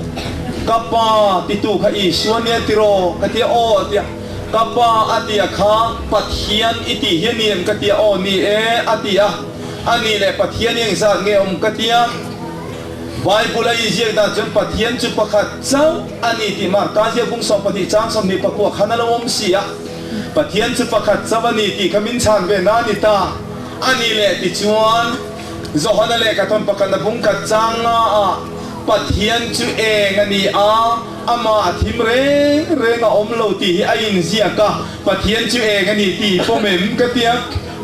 Ka pa titu kha Isua nia tiraw? Ka tia aw a tia. Ka pa a tia kha Pathian i tih hi a ni em? Ka tia aw ni e a ti a. A ni leh Pathian i engzat nge awm? Ka tia. Bible a inziak dan chuan Pathian chu pakhat chauh a ni tih Marka ziak bung 12 chang 29 khan a lo awm si a. Pathian chu pakhat chauh a ni tih kha min chhan ve na a ni ta. A ni leh tichuan, Johana lehkha thawn pakhat a bung khat chang nga ah Pathian chu eng a ni a, amah a thim reng reng a awm lo tih hi a inziak a, Pathian chu eng a ni tih pawm em ka tia,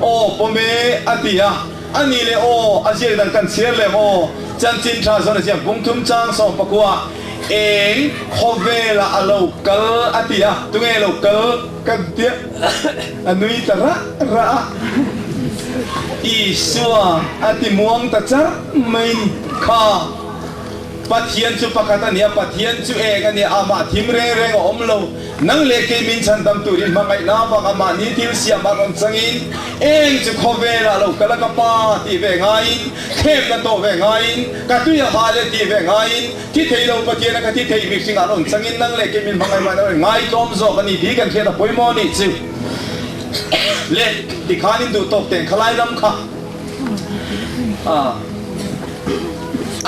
aw pawm e a ti a, a ni leh aw a ziak dan kan chhiar lem aw, chanchin tha zawn a ziak bung thum chang 19 eng khawvelah a lo kal a ti a, tunge lo kal kan tia. A nui ta rah rah a, Isua a ti muang ta char mai ni. Kha, Pathian chu pakhat a ni a, Pathian chu eng a ni a, amah thim reng reng a awm lo. Nang leh kei min chhandam turin hmangaihna avanga mahni thil siam a rawn changin, eng chu khawvelah lo kal a ka pa tih ve ngaiin, thlemna tawh ve ngaiin, ka tui a hal e tih ve ngaiin, Thi thei lo Pathian a ka thi thei mihring ah rawn changin nang leh kei min hmangaih mahna rawn ngaitlawm zawk a ni tih kan hriat a pawimawh a nih chu. Le tikhan in duh tawk teng khalai ram kha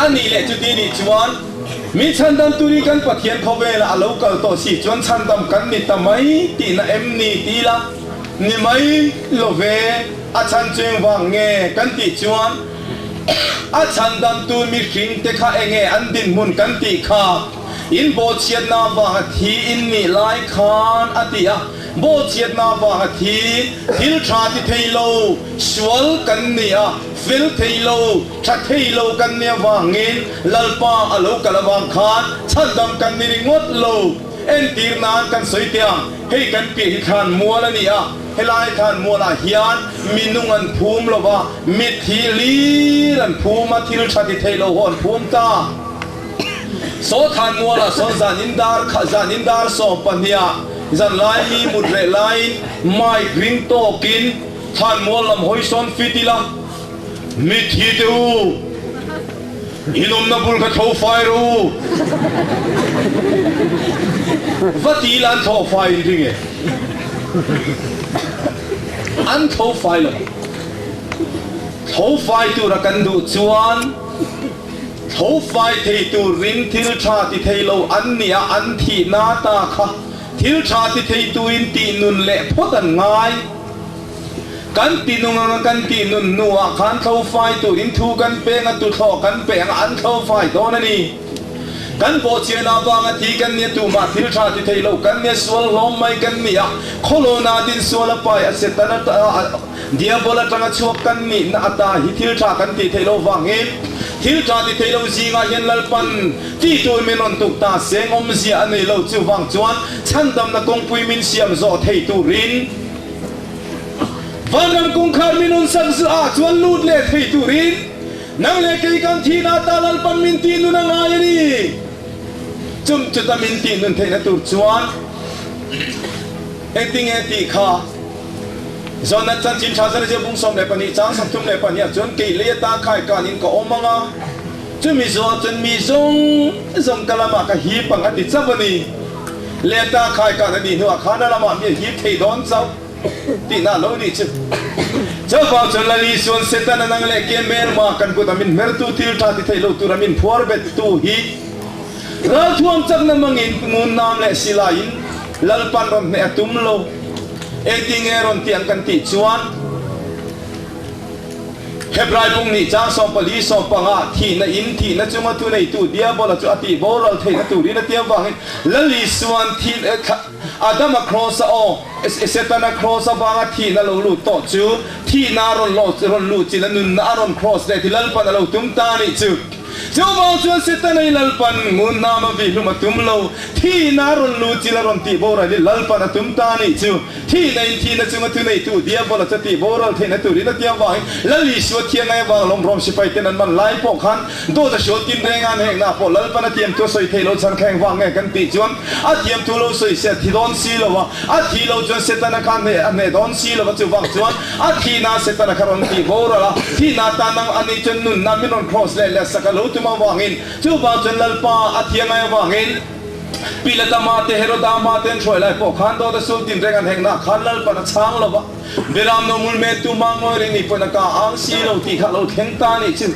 a nih leh chuti nih chuan min chhandam turin kan Pathian khawvelah a lo kal tawh si chuan chhandam kan ni ta mai tihna em ni ti ila ni mai lo ve a chhan chu engvang nge kan tih chuan A chhandamtu mihringte kha enge an dinhmun kan tih kha in bawhchhiatna vanga thi in nih lai khan a ti a, bawhchhiatna vanga thi, thil tha ti thei lo, sual kan ni a, fel thei lo, tha thei lo kan nia vangin Lalpa a lo kal avang khan chhandam kan ni ringawt lo. Entir nan kan sawi teh ang, hei kan piah hi thlan mual a ni a, Helai khan mualah hian mi nung an phum lo va, mitthi lir an phum a, thil tha ti theih lo ho an phum ta. Saw than mualah sawn zan in dar kha zan in dar 12ah zan lai mi mut reh laiin mic ring tawkin than mual lam hawi sawn fit ila, Mitthi te u, in awmna bul kha tho fai rawh u. Va ti ila an tho fai in ring e. An tho fai lo. Tho fai tura kan duh chuan tho fai thei turin thil tha ti thei lo an nia an thihna ta kha thil tha ti thei tuin tih nun leh phawt an ngai. Kan ti nung anga kan tih nun hnuah khan tho fai turin thu kan peng a, tuthlawh kan pe anga an tho fai dawn a ni. Kan bawhchian avanga thi kan nia tumah thil tha ti thei lo kan nia sual hlawm mai kan ni a, khawlawna din sual a pai a Satan a Diabol atanga chhuak kan nihna ata hi thil tha kan tih theih lo vangin thil tha ti thei lo zingah hian Lalpan ti tur min rawn tuk ta seng awmzia a nei lo chuvang chuan chhandamna kawngpui min siam zawh thei turin Vanram kawngkhar min rawn sak ah chuan lut leh thei turin Nang leh kei kan thihna ata Lalpan min tih nun a ngai a ni. Chum chuta min tih nun theihna tur chuan engtinge tih kha John-a chanchin tha zar bung 12 chang 32 ah chuan kei lei ata khai kanin ka awm ang a, chumi zawh chuan mi zawng zawng ka lamah ka hip ang a ti chauh a ni. Lei ata khai kan a nih hnuah khan a lamah mi a hip thei dawn chauh. Tihna a lo nih chu. Chuvang chuan Lal Isuan Setana nang leh ke hmelma kan kut a min hmertu thil tha ti theih lo tur a min phuar bettu hi ralthuam chakna mangin ngun nam leh silaiin Lalpan rawn hneh a tum lo. Engtinge rawn ti ang kan tih chuan. Hebrai bung nih chang 14 15 thihna in thihna chunga thuneitu Diabola chu a tih boral theihna turin a tiam vangin Lal Isuan thih Adama kraws a aw Setana kraws avanga thihna lo lut tawh chu thihna a rawn rawn lut chin a nunna a rawn kraws leh ti Lalpan a lo tum ta anih chu. Chuvang chuan Setana i Lalpan ngun hnam a vihlum a tum lo, thihna a rawn lut chin a rawn tih boral i Lalpan a tum ta anih chu. Thihna in thihna chunga thuneitu Diabola chu tih boral theihna turin a tiang vangin Lal Isua thiang ngai avang lawm Rom sipai ten an man lai pawh khan dawt a hrual tin reng a an hekna pawh Lalpan a thiamthu a sawi theih lo chhan kha engvang nge kan tih chuan a thiamthu lo sawi se a thi dawn si lo a, a thi lo chuan Setana kha a hneh dawn si lo a chuvang chuan a thihna Setana kha rawn tih boral a, thihna tan ang anih chuan nunna min rawn cross leh leh sak a lo tum avangin chuvang chuan Lalpa a thiang ngai avangin. Pilata mate Heroda mate an hruai lai pawh khan dawt a sul tin reng an hekna khan Lalpan a chhang lo va, Beram no mul men tu mah ngawi reng ni pawhin a ka ang si lo tih kha a lo thleng ta nih chu.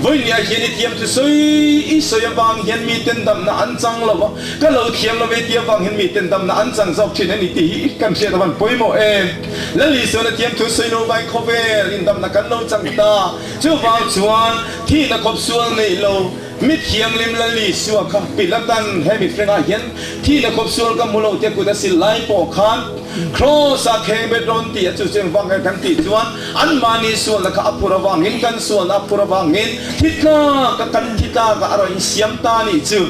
Vawinia hian i thiam chu sawi i sawi avang hian mi ten damna an chang lo va, ka lo thiam lo ve ti avang hian mi ten damna an chang zawk thin a ni tih hi kan hriat avan pawimawh em. Lal Isuan a thiam thu sawi lo vain khawvel in damna kan lo chang ta. Chuvang chuan thihna khawp sual neih lo. Mi thianghlim Lal Isua kha Pilatan he mihringah hian thihna khawp sual ka hmu lo tia kut a sil lai pawh khan Kraws ah kheng bet rawn ti a chu cheng vang he kan tih chuan anmahni sualna kha a phur avangin kan sualna a phur avangin thi tlak a kan thi tlak ah a rawn insiam ta nih chu.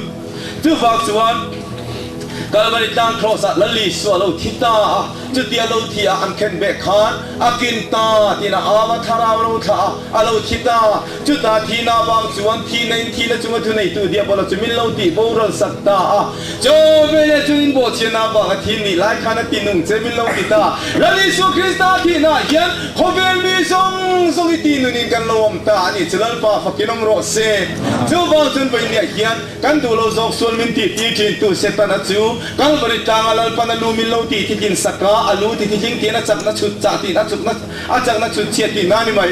Chuvang chuan Kalvari tlang Kraws ah Lal Isua lo thi ta a, chutia lo thi a an khen beh khan a kin ta tiin a au a thlarau lo thlah a, a lo thi ta. Chutah thihna avang chuan thihna in thihna chunga thuneitu Diabola chu min lo tih boral sak ta a. Chaw veleh chuan in bawhchhiahna avanga thi nih lai khan a ti nung che min lo ti ta. Lal Isua Krista thihna ah hian khawvel mi zawng zawng i ti nunin kan lo awm ta a ni chu Lalpa fakin awm rawh se. Chuvang chuan vawinia hian kan duh lo zawk sual min tih tir thin tu Setana chu Kalvari tlanga Lalpan a lu min lo tih thitling sak a, a lu ti thitling tiin a chakna chhut chah tiin a chukna A chakna chhut chhiat tih na ni mai.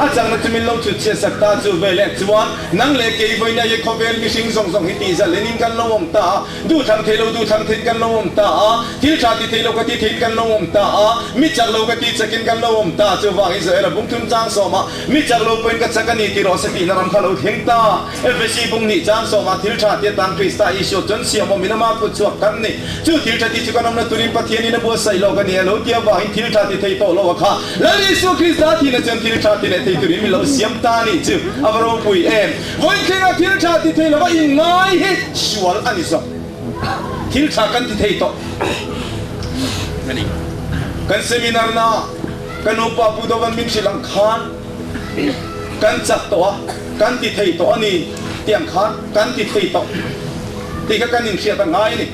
A chakna chu min lo chhut chhiat sak ta chu ve leh chuan nang leh kei vawiina hi khawvel mihring zawng zawng hi tih zalh in kan lo awm ta a, duh thlang thei lo duh thlang theiin kan lo awm ta a, thil tha ti thei lo ka ti theiin kan lo awm ta a, mi chak lo ka ti chakin kan lo awm ta. Chuvang Israel a bungthum chang sawmah mi chak lo pawhin ka chak a ni ti rawh se tihna ram kha lo thleng ta. Efesi bung nih chang sawmah thil tha tia tan Krista Isua chuan siam awmin ama kut chhuak kan ni. Chu thil tha ti chu kan awmna turin Pathianin a buatsaih lawk a ni a lo ti avangin thil tha ti thei tawh lo a kha. Lal Isua Krista thihna chuan thil tha ti leh thei turin min lo siam ta a nih chu a va ropui em! Vawinkhenga thil tha ti thei lova inngai hi sual a ni zawk. Thil tha kan ti thei tawh a ni. Kan seminar na ka nupa Pu Dovan min hrilh ang khan kan chak tawh a, kan ti thei tawh a ni tih ang khan kan ti thei tawh tih kha kan inhriat a ngai a ni.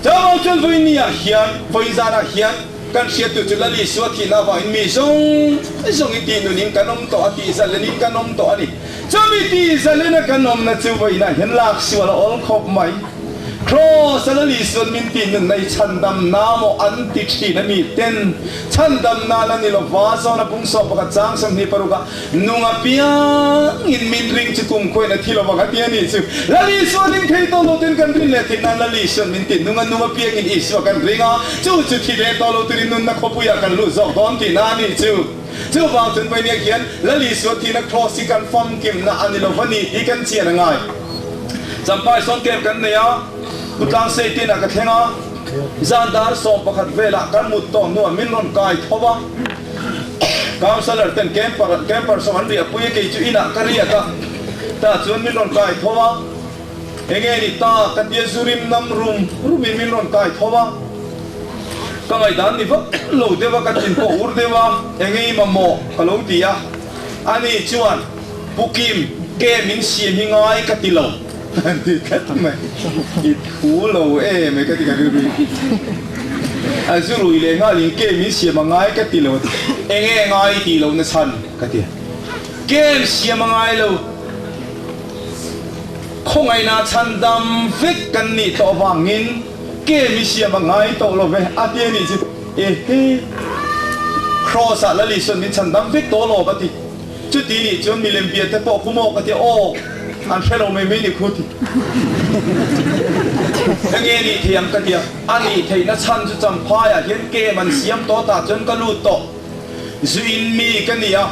Chuvang chuan vawinia hian, vawiin zanah hian kan hriattu chu Lal Isua thihna avangin mi zawng zawngin tih nunin kan awm tawh a, tih zalenin kan awm tawh a ni. Chumi tih zalena kan awmna chu vawiinah hian lak sual a awl khawp mai. Kraws a Lal Isuan min tih nunna i chhandamna maw an ti thin a mi ten chhandamna la ni lova zawn a pungsaw pakhat chang 26 ah Nung apiangin min ring chu kum khuain a thi lo vang a ti a nih chu. Lal Isua ring thei tawh lo ten kan rin leh theih nan Lal Isuan min ti nung a, nung apiangin Isua kan ring a, chu chu thi leh tawh lo turin nunna khawpuiah kan luh zawk dawn tihna a nih chu. Chuvang chuan vawinia hian Lal Isua thihna Kraws hi kan famkimna a ni lo va ni tih kan chian a ngai. Champhai sawn camp kan nei a, Putlang Seitin ah ka thleng a, zan dar 11 velah kan mut tawh hnuah min rawn kai tho va. Councillor ten camper camper sawm an riah pui a kei chu inah ka riak a tah chuan min rawn kai tho a enge ni ta ka tia zu rim nam rum rum in min rawn kai tho a ka ngaihdan ni vak lo deuh a ka thin pawh ur deuh a enge i mamawh ka lo ti a ani chuan Pu Kim ke min siam hi ngai ka ti lo an ti tlat mai i thu lo em e ka ti ka rilru a zu rui leh nghal in kem in siam a ngai ka ti lo eng nge ngai tih loh na chhan ka ti kem siam a ngai lo khawngaihna chhan dam vek kan nih tawh avangin kem i siam a ngai tawh lo ve a ti a nih chu ehe Kraws ah Lali sawn min chhan dam vek tawh lo a ti. Chuti nih chuan milem bia te pawh khu maw ka ti aw, an hre lo mai mai ni khu ti. Enge nih thei ang ka ti a, a nih theihna chhan chu Champhai ah hian kem an siam tawh tah chuan ka lut tawh. Zu in mi ka ni a.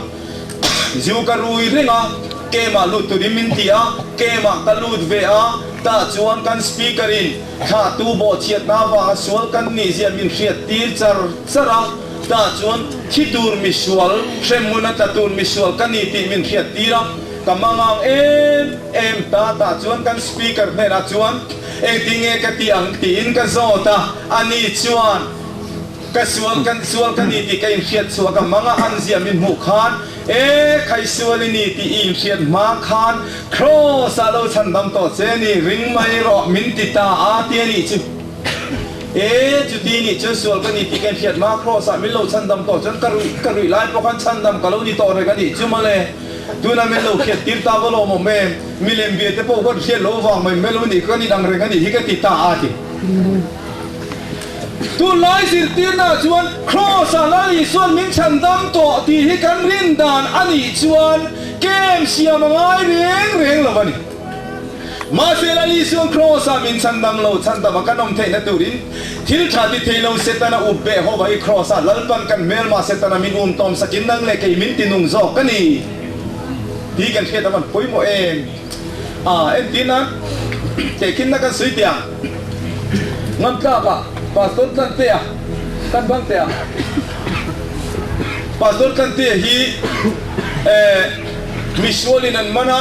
Zu ka rui reng a, Camp ah lut turin min ti a, Camp ah ka lut ve a, tah chuan kan Speaker in thlahtu bawhchhiatna avanga sual kan nih zia min hriat tir char char a, tah chuan thi tur misual, hremhmun a tla tur misual ka ni tih min hriat tir a, ka mangang em em ta, tah chuan kan Speaker hnenah chuan engtinge ka tih ang tiin ka zawt a, ani chuan. Ka sual kan sual ka ni tih ka inhriat chhuah ka hmang a, an ziah min hmuh khan, E, khai sual i ni tih i inhriat hma khan Kraws ah lo chhandam tawh che ni, ring mai rawh min ti ta a ti a nih chu. E, chuti nih chuan sual ka ni tih ka inhriat hma Kraws ah min lo chhandam tawh chuan ka ruih ka ruih lai pawh khan chhandam ka lo ni tawh reng a nih chu mawle. Tuna min lo hriat tir ta va lawmawm em, milem bia te pawh huat hriat lo vang mai mai lo nih ka ni dang reng a nih hi ka ti ta a ti. Tunlai zirtirnaah chuan Kraws-ah Lal Isua'n min chhandam tawh tih hi kan rin dan a nih chuan kem siam a ngai reng reng lo a ni. Mahse Lal Isua'n Kraws-ah min chhandam lo, chhandam a kan awm theihna turin thil tha ti thei lo Setana up beh ho va i Kraws-ah Lalpan kan hmelma Setana min um tawm sakin nang leh kei min ti nung zawk a ni tih kan hriat a van pawimawh em? A entirna tehkhinna kan sawi teh ang. Ngam tlak a Pastor Tlantea kan bang teh ang. Pastor Tlantea hi eh misualin an man a,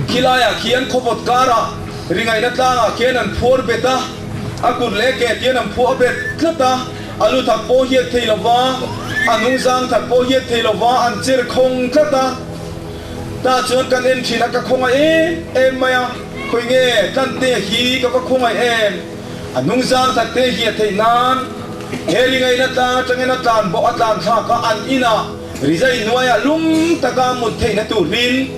khilaiah khian khawvawt karah ringaihna tlangah khian an phuar bet a, a kut leh ke tian an phuah bet tlat a, a lu thak pawh hiat thei lova, a hnungzang thak pawh hiat thei lova an cher khawng tlat a. Tah chuan kan en thin a, ka khawngaih em em mai a, khawi nge Tlante hi ka va khawngaih em? A hnungzang that te hi a theih nan he ringaihna tlang atangin a tlan bawk a tlan thlak a, an inah rizai hnuaiah lum taka mut theihna turin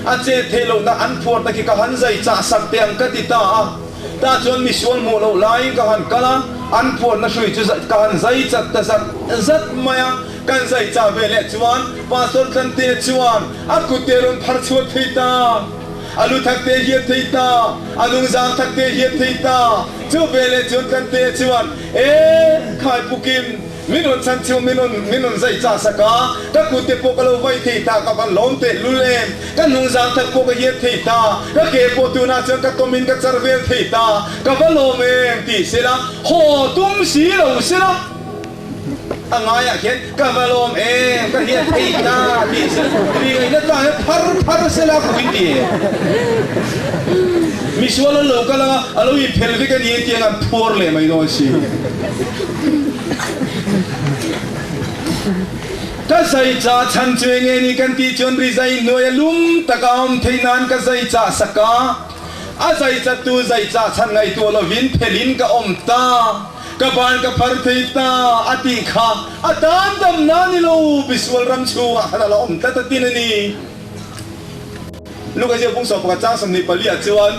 a chet theih lohna an phuarna khi ka han zai chah sak teh ang ka ti ta a. Tah chuan misual hmuh loh laiin ka han kal a, an phuarna hrui chu ka han zai chat ta zat zat mai a. Kan zai chah ve leh chuan Pastor Tlante chuan a kut te rawn phar chhuak thei ta, a lu thak te hiat thei ta, a nungzang thak te hiat thei ta. Chu ve leh chuan Tlante chuan, E, khai pukin min rawn chhan chhuak, min rawn min rawn zai chah sak a, ka kut te pawh ka lo vai thei ta, ka van lawm teh lul em, ka nungzang thak pawh ka hiat thei ta, ka ke pawh tunah chuan ka tawmin ka char vel thei ta, ka va lawm em ti sela, haw tum si lo sela. A ngaiah khian ka va lawm em, ka hiat thei ta tih chu ri ngaihna tlang hian phar phar sela ka in ti e. Misual an lo kal anga a lo inphel vek a ni ang tiang an phuar leh mai dawn si. Ka zai chah chhan chu enge ni kan tih chuan ri zai hnuai a lum taka awm theih nan ka zai chah sak a, a zai chattu zai chah chhan ngaihtuah lovin phelin ka awm ta. Ka ban ka phar thei ta a tih kha a tan damna ni lo, Bisual ram chhungah khan a la awm tlat a tin a ni. Luka ziak bung 11 chang 24 ah chuan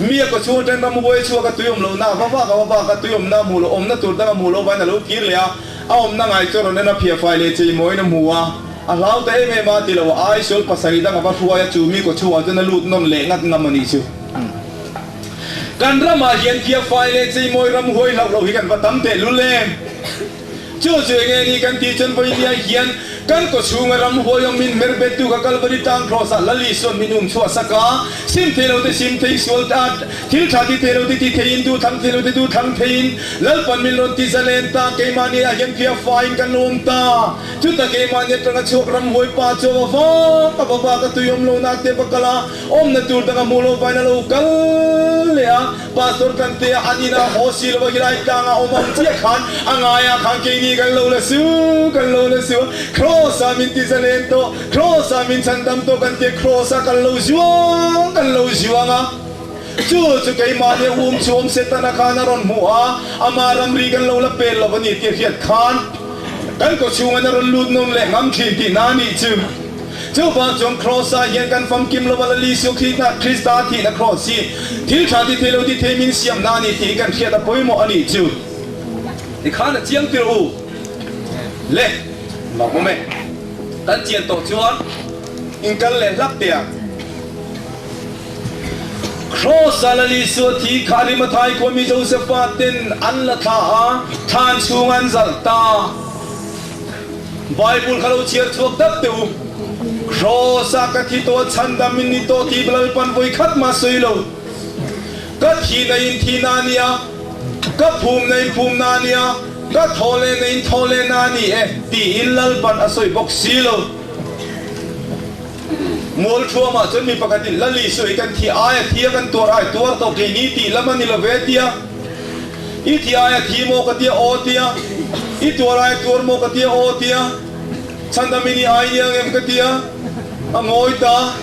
mi a kawchhung atang ram huai chhuak a tui awm lohna a va vak a va vak a, tui awmna a hmuh loh, awmna tur dang a hmuh loh vangin a lo kir leh a, a awmna ngai chu a rawn en a, phiahfai leh cheimawiin a hmu a, a hlau ta em em a ti lo, a aisual pasarih dang a va hruai a, chu mi kawchhungah chuan a lut nawn leh ngat ngam a nih chu. Kan ramah hian phiafai leh cheimawi ram huai hlauh loh hi kan va tam teh lul em? Chu chu enge ni kan tih chuan vawinia hian kan kawchhunga ram huai awm min hmer bettu kha Kalvari tlang Kraws ah Lal Isua'n min um chhuah sak a, sim thei lo te sim thei sual te a, thil tha ti thei lo te ti theiin duh thlang thei lo te duh thlang theiin Lalpan min rawn ti zalen ta, keimahni ah hian phiafaiin kan lo awm ta. Chuta keimahni atanga chhuak ram huai pa chu a va vak a va vak a tui awm lohna te va kal a, Awmna tur dang a hmuh loh vain a lo kal leh a, Pastor Tlantea an inah haw si lova hilai tlanga awm ang chiah khan a ngaiah khan keini kan lo la su, kan lo la su a, Kraws-ah min ti zalen tawh, Kraws-ah min chhandam tawh kan tia Kraws-ah kan lo zuang, kan lo zuang a. Chu chu keimahni a um chhuam Setana khan a rawn hmuh a, ama ramri kan lo la pel lo a ni tih a hriat khan kan kawchhungin a rawn lut nawn leh ngam thin tihna a nih chu. Chuvang chuan Kraws-ah hian kan famkim lo a, Lal Isua Krista, Krista thihna Kraws hi thil tha ti thei lo ti thei min siamna a ni tih hi kan hriat a pawimawh a nih chu. Tikhan a chiang tir u le, lawm awm e. Kan chian tawh chuan inkal leh hlak teh ang. Kraws-ah Lal Isua thi kha Arimathai khuami Josefa ten an la thla a, thlan chhung an zalh ta. Bible kha lo chhiar chhuak dap teh u. Kraws ah ka thi tawh a chhandam in ni tawh tih Lalpan vawi khat mah sawi lo. Ka thihna in thihna a nia, ka phumna in phumna a nia, ka thawhlehna in thawhlehna a ni e tiin Lalpan a sawi bawk si lo. Mualthuamah chuan mi pakhatin Lal Isua hi kan thi ai a thi a kan tuar ai tuar tawh kei ni tih lam a ni lo ve tia. I thi ai a thi maw ka tia aw tia. I tuar ai a tuar maw ka tia aw tia. Chhandam i ni ai nia ngem ka tia. A ngawi ta.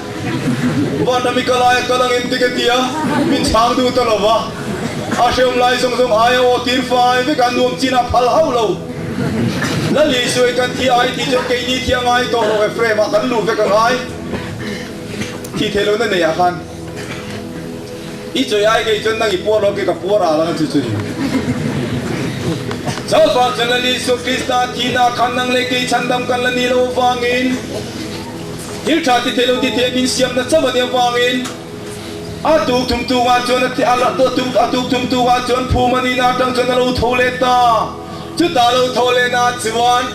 Vanram i kal ai a kal ang em ti ka tia. Min chhang duh ta lo va. A hrehawm lai zawng zawng ai a aw tir fai vek a nuam chin a phal hauh lo. Lal Isua i kan thi ai tih chuan keini thi a ngai tawh lo Ephraim ah kan luh vek a ngai. Thi thei lohna nei ah khan i chawi ai kei chuan nang i puar lo ke ka puar al ang chu chu ni. Chuvang chuan Lal Isua Krista thihna ah khan nang leh kei chhandam kan la ni lo avangin thil tha ti thei lo ti thei min siamna chauh a nih avangin A tuk thum tungah chuan a a tuk thum tungah chuan phum a nihna atang chuan a lo tho leh ta. Chutah lo tho lehna chuan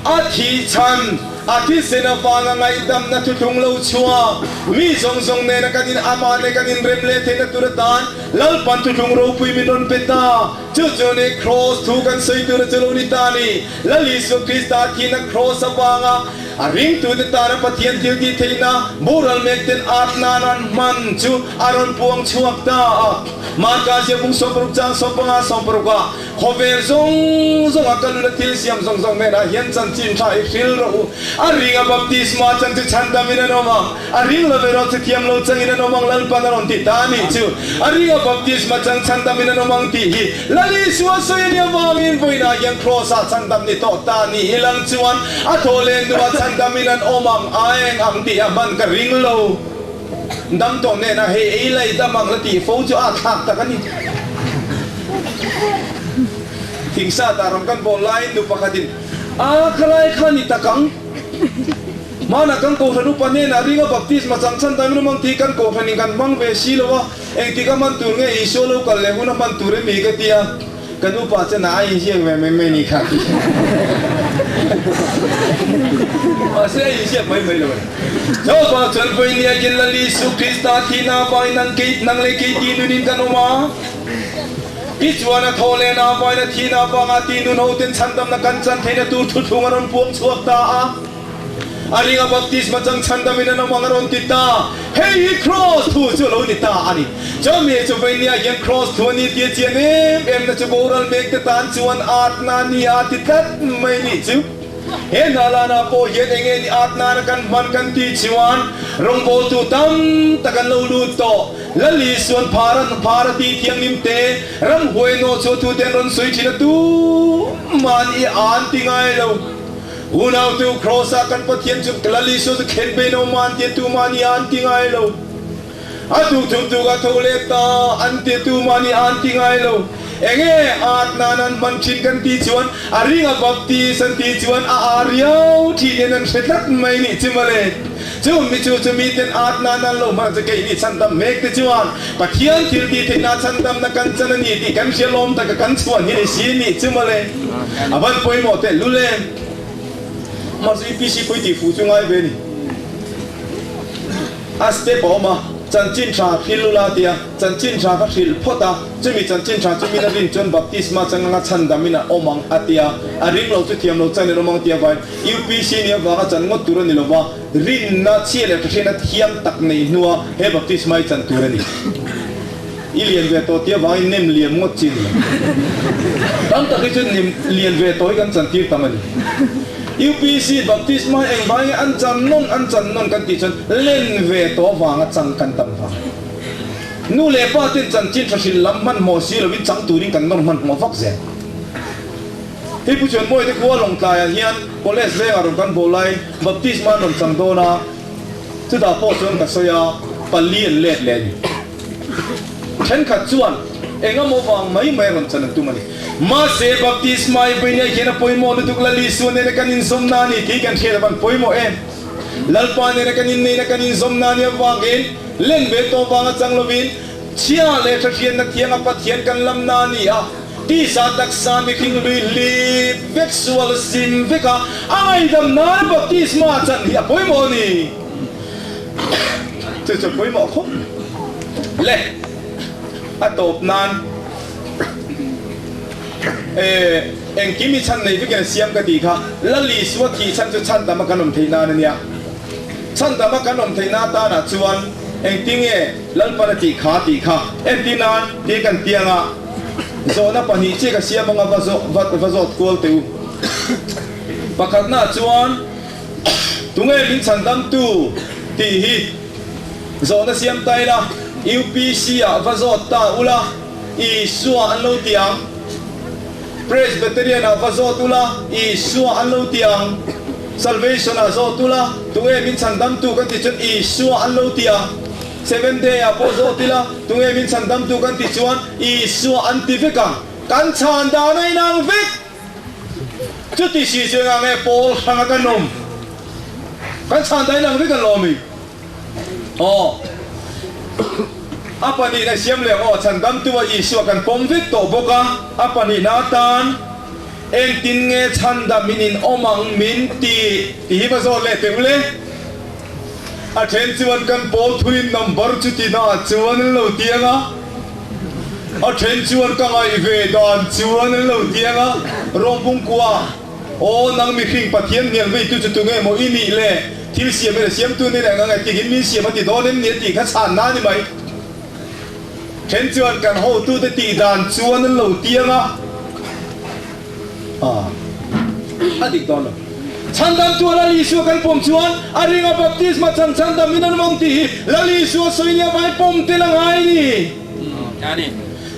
a thih chhan, a thisen avanga ngaihdamna thuthlung lo chhuak, mi zawng zawng nena kan in amah nen kan inrem leh theihna tur atan Lalpan thuthlung ropui min rawn pe ta. Chu chuan he Kraws thu kan sawi tur a chu lo ni ta a ni. Lal Isua Krista thihna Kraws avanga a ringtute tana Pathian thil tih theihna boral mek ten at nan an hman chu a rawn puang chhuak ta a. Marka ziakbung 60 chang 15 60 ah khawvel zawng zawng a ka lula thil siam zawng zawng hnenah hian chanchin tha i hril rawh u. A ringa baptisma chan chu chhandamin an awm ang. A ring lo erawh chu thiam lo changin an awm ang Lalpan a rawn ti ta a nih chu. A ringa baptisma chang chhandam in an awm ang tih hi Lal Isua sawi a nih avangin vawiinah hian Kraws-ah chhandam ni tawh ta ni hi lang chuan a thaw leh hnuah chhandam in an awm ang a eng ang tih a hman ka ring lo. Dam tawh hnenah hei ei lai dam ang la tih fo chu a thlak tak a ni. Thingsa dah ram kan bawl laiin nu pakhatin, A khalai kha ni tak ang. Hmanah kan Kohhran upa hnenah ringa baptisma chang chhan dang rum ang tih kan Kohhran in kan hmang ve si lo a, engtik a hman tur nge Isua lo kal leh hun a hman tur emi ka ti a, kan upa chuan a inziak ve mai mai ni kha ti. Mahse a inziak mai mai lo e. Jehovah chuan vawinia hian Lal Isu Krista thihna avangin nang kei nang leh kei tih nunin kan awm a. Tichuan a thaw lehna avangin a thihna avanga tih nun hoten chhandamna kan chan theihna tur thuthlung a rawn puang chhuak ta a. A ringa baptisma chang chhandamin an awm ang a rawn ti ta. Hei hi Kraws thu chu a lo ni ta a ni. Chumi chu Vainia hian Kraws thu a ni tih a chian em em na chu boral mek te tan chuan atna a ni a ti tlat mai nih chu. He hna lana pawh hian eng nge ni atna na kan hman kan tih chuan rawngbawltu tam tak an lo lut tawh. Lal Isuan phar an phar a tih thianghlim te, ramhuai nawh chhuah thu te an rawn sawi thin a tuman i an ti ngai lo. Unautu Kraws-ah kan Pathian chu Lal Isua chu khen pein a awm a, an ti a, tumah ni a an ti ngai lo. A tuk thum tuk a tho leh ta, an ti a, tumah ni a an ti ngai lo. Enge at nan an hman thin kan tih chuan a ring a baptist an tih chuan a aa riau thin in an hre tlat mai nih chu mawle. Chu mi chu chu miten at nan an lo hman chu kei nih chhandam mek te chuan Pathian thil tih theihna chhandamna kan chan a ni tih kan hria lawm taka kan chhuan hi ni si nih chu mawle. A van pawimawh teh lul e. Mahse UPC pui tih fuh chu ngai ve ni. A step a awm a, chanchin tha hril lula tia chanchin tha kha hrilh phawt a, chumi chanchin tha chu min a rin chuan baptisma chang anga chhandam in a awm ang a tia, a ring lo chu thiam lo chan in awm ang tia vain UPC nih avanga chan ngawt tur a ni lova, rinna chhia leh hriatna thiam tak neih hnua he baptisma hi chan tur a ni. I lian ve tawh tia vangin nem liam ngawt chi a ni lo. Tam tak hi chu nem lian ve tawh hi kan chantir tam a ni. UPC baptisma hi eng vangin nge an chan nawn an chan nawn kan tih chuan len ve tawh vanga chang kan tam vang a ni. Nu leh pa ten chanchin tha hrilh lam hmanhmawh si lovin chang turin kan nawr hmanhmawh vak zel. Hei Pu Chuanmawii te khua Lawngtlaiah hian college vengah rawn kan bawl lai baptisma an rawn chang dawn a, chutah pawh chuan ka sawi a, pali an let leh a ni. Thenkhat chuan eng emaw vang mai mai rawn chan an tum a ni. Mahse, baptisma i vawinia hian a pawimawh lutuk Lal Isua nena kan inzawmna a ni tih kan hriat avan pawimawh em? Lalpa nena kan inneihna kan inzawmna a nih avangin len ve tawh vanga chang lovin chhia leh tha hriatna thianga Pathian kan lamna a ni a. Tisa taksa mihring lui hlip vek sual sim vek a, a ngaihdam nan baptisma chan hi a pawimawh a ni. Chu chu pawimawh khawp le. A tawp nan e engkim i chhan nei vekin a siam ka tih kha Lal Isua thih chhan chu chhandam a kan awm theih nan a nia. Chhandam a kan awm theih na atanah chuan engtinge Lalpan a tih kha tih kha entir nan tih kan tiang a, zawhna pahnih chiah ka siam anga va zawh va va zawt kual teh u. Pakhatnaah chuan tunge min chhandamtu tih hi zawhna siam ta ila, UPC ah va zawt ta ula, Isua an lo ti ang. Presbyterian ah va zawt ula, Isua an lo ti ang. Salvation ah zawt ula, tunge min chhandamtu kan tih chuan Isua an lo ti ang. Seventh Day ah pawh zawt ila, tunge min chhandamtu kan tih chuan Isua an ti vek ang. Kan chhan dan a inang vek. Chuti si chu engang nge pawl hranga kan awm? Kan chhan dan a inang vek an lawm i. Aw. A pahnihna siam leh ang aw, chhandamtu a Isua kan pawm vek tawh bawk a, a pahnihna atan engtin nge chhandam in in awm ang min ti tih hi va zawt leh teh ule. A then chuan kan pawl thuin number chu ti na chuan an lo tiang a, a then chuan ka ngaih ve dan chuan an lo tiang a, Rawngpung kua. Aw, nang mihring Pathian hnial veitu chu tunge maw i nih le? Thil siam ila siamtu ni reng ang e, tihin min siam a ti dawn em ni a tih kha chhan na a ni mai. Then chuan kan hotute tih dan chuan an lo tiang a, ah, a dik dawn lo. Chhandamtu a Lal Isua kan pawm chuan a ringa baptisma chan chhandam in an awm ang tih hi Lal Isua sawi nia vai pawm tel a ngai ni.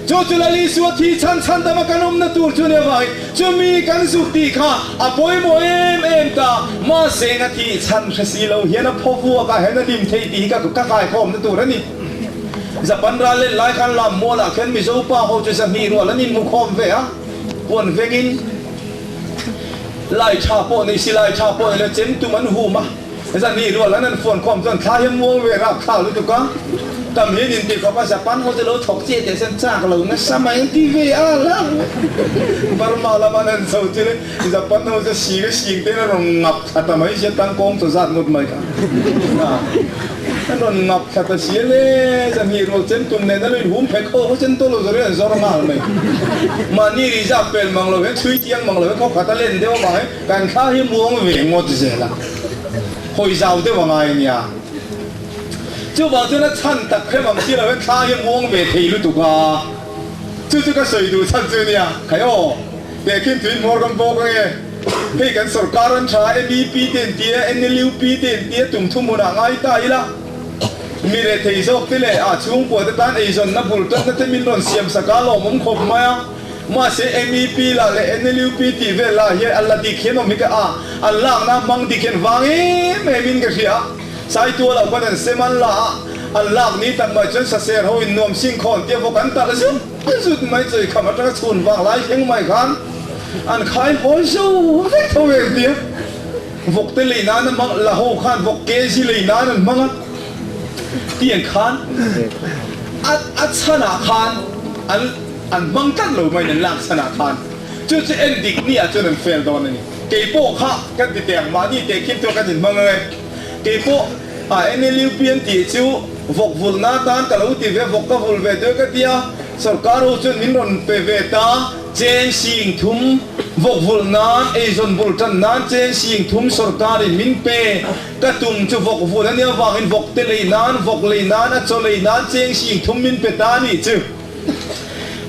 Chu chu Lal Isua thi chhan chhan dama kan awmna tur chu nia vangin chumi kan zuk tih kha a pawimawh em em ta. Mahse nga thih chhan hre si lo hian a phaw vuak ah hian a lim thei tih hi ka ka kaikhawmna tur a ni. Japan ral len lai khan lam mual ah khian Mizo pa ho chu zahnih rual an inhmukhawm ve a, puan vengin lai tha pawh nei si lai tha pawh nei lo chem tum an hum a. Zani rual an an phone khawm chuan thla hi muang ve rap thlak lutuk a, tam hian in ti khawp a, Japan ho chu lo thawk chiah teh chuan chak lo nasa mai an ti ve a la. Burma lama an han chho chu le Japan ho chu sing a sing te in a rawn ngap thla ta mai sia tangkawng chaw zat ngawt mai kha an rawn ngap thla ta sia le, zani rual chen tum nen a lo in hum phek ho ho chen tawh lo zawr hian an zawr nghal mai. Mahni ri zak pel mang lo hian chhui chiang mang lo hian khaw khat a len deuh avang hian Kan thla hi muang ve ngawt zel a, hawi zau deuh a ngai a nia. Chuvang chuan a chhan tak hrem ang si lo hian thla hi muang ve thei lutuk a, chu chu ka sawi duh chhan chu nia. Khai aw, tehkhin tui hmawr kan bawk ange, hei kan sorkar an tha a, MEP te an ti a, NLUP te an ti a, tum thum hunah ngai ta ila, mi rethei zawk te leh a chhungkua te tan eizawnna bul tanna te min rawn siam sak a, lawmawm khawp mai a. Mahse MEP lah leh NLUP tih vel lah hian an la dik hian awm hi ka a, an lakna hmang dik hian vang em em in ka hria a. Saitual ah khuan an sem an la a, an lak ni tak mai chuan saser ho in nuam sing khawn tia vawk an talh zut zut mai chawi kham atanga chhun vang lai thleng mai khan an khai hawi zo vek tho em tia vawk te lei nan a hmang la ho khan vawk kg lei nan an hmang a tiang khan a a chhan ah khan an An hmang tlat lo mai an lak chhan ah khan chu chu en dik ni ah chuan an fail dawn a ni. Kei pawh kha kan ti teh ang mahni teh khin chu kan inhmang ang e. Kei pawh a NLUP an tih chu vawk vulh na atan ka lo ti ve vawk ka vulh ve duai ka tia sorkar ho chuan min rawn pe ve ta cheng sing thum vawk vulh nan eizawn bul tan nan cheng sing thum sorkar in min pe ka tum chu vawk vulh a nia vangin vawk te lei nan vawk lei nan a chaw lei nan cheng sing thum min pe ta a nih chu.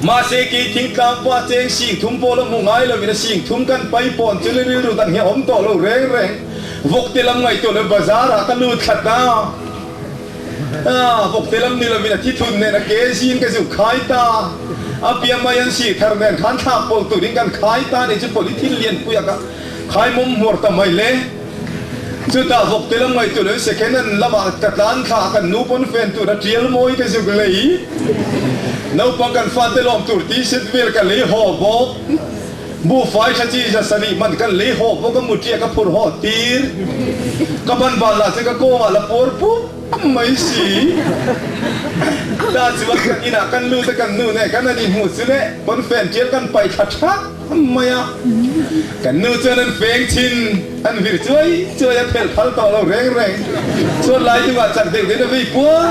Mahse kei thingtlang pa cheng sing thum pawh la hmu ngai lovin a sing thum kan pai pawn chu le rilru dang hi a awm tawh lo reng reng. Vawkte lam ngaihtuah lo bazar ah ka lut thlat a, vawkte lam ni lovin a thi thun nen a ke zin ka zuk khai ta. A pia mai an sih thar nen khan thlak pawlh turin kan khai ta nih chu polythene lian pui a ka khai mawm hmuar ta mai le. Chutah vawkte lam ngaihtuah loin second hand lamah ka tlan thla a, kan nu pawn fen tur a tial mawi ka zuk lei. Naupang kan fate lawm tur t-shirt vel ka lei haw bawk. Buhfai tha chi 700 man kan lei haw bawk a mutria ka phur haw tir. Ka ban ban lah chu ka kawngah la puar pup mai si. Ta chuan kan inah kan lut a kan nu nen kan han inhmuh chu le pawnfen tial kan paih thla thak mai a. Kan nu chuan an feng thin, an vir chuai chuai a phelh phal tawh lo reng reng. Chuan lai chungah chak deuh deuhin a vei puar.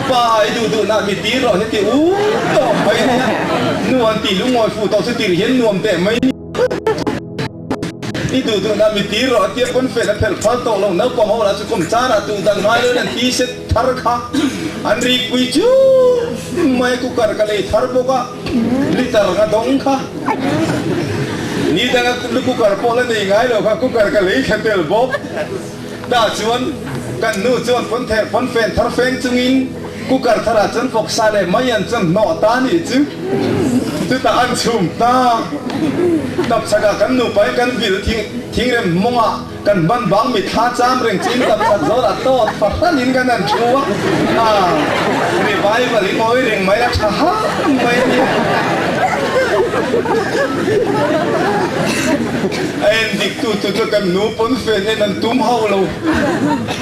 Pa i duh duhna mi tir rawh hi ti u tawh mai a nia. Nu an tih lungawi fuh tawh chu tir hian nuam teh mai. I duh duhna mi tir rawh a tia pawn fel a phelh phal tawh lo. Naupang ho lah chu kum charah tuh dan ngai loin an ti set thar kha an rikpui chu mai a cooker ka lei thar bawk a. Liter ka dawng kha. Ni danga lu cooker pawh la nei ngai lo kha cooker ka lei thla tel bawk. Tah chuan kan nu chuan pawn ther pawn fen thar feng chungin cooker tharah chuan vawksa leh mai an chuan hnawh ta nih chu. Chutah an chhum ta. Tapchhakah kan nupa in kan vil thing thingrem mawngah Kan hman bang mitthla cham reng chin tam khat zawt a tawt fahran in kan han thu a, aa revival i ngawi reng mai a tha hak mai a nia. A en dik tu tu chu kan nu pawn fen en an tum hauh lo,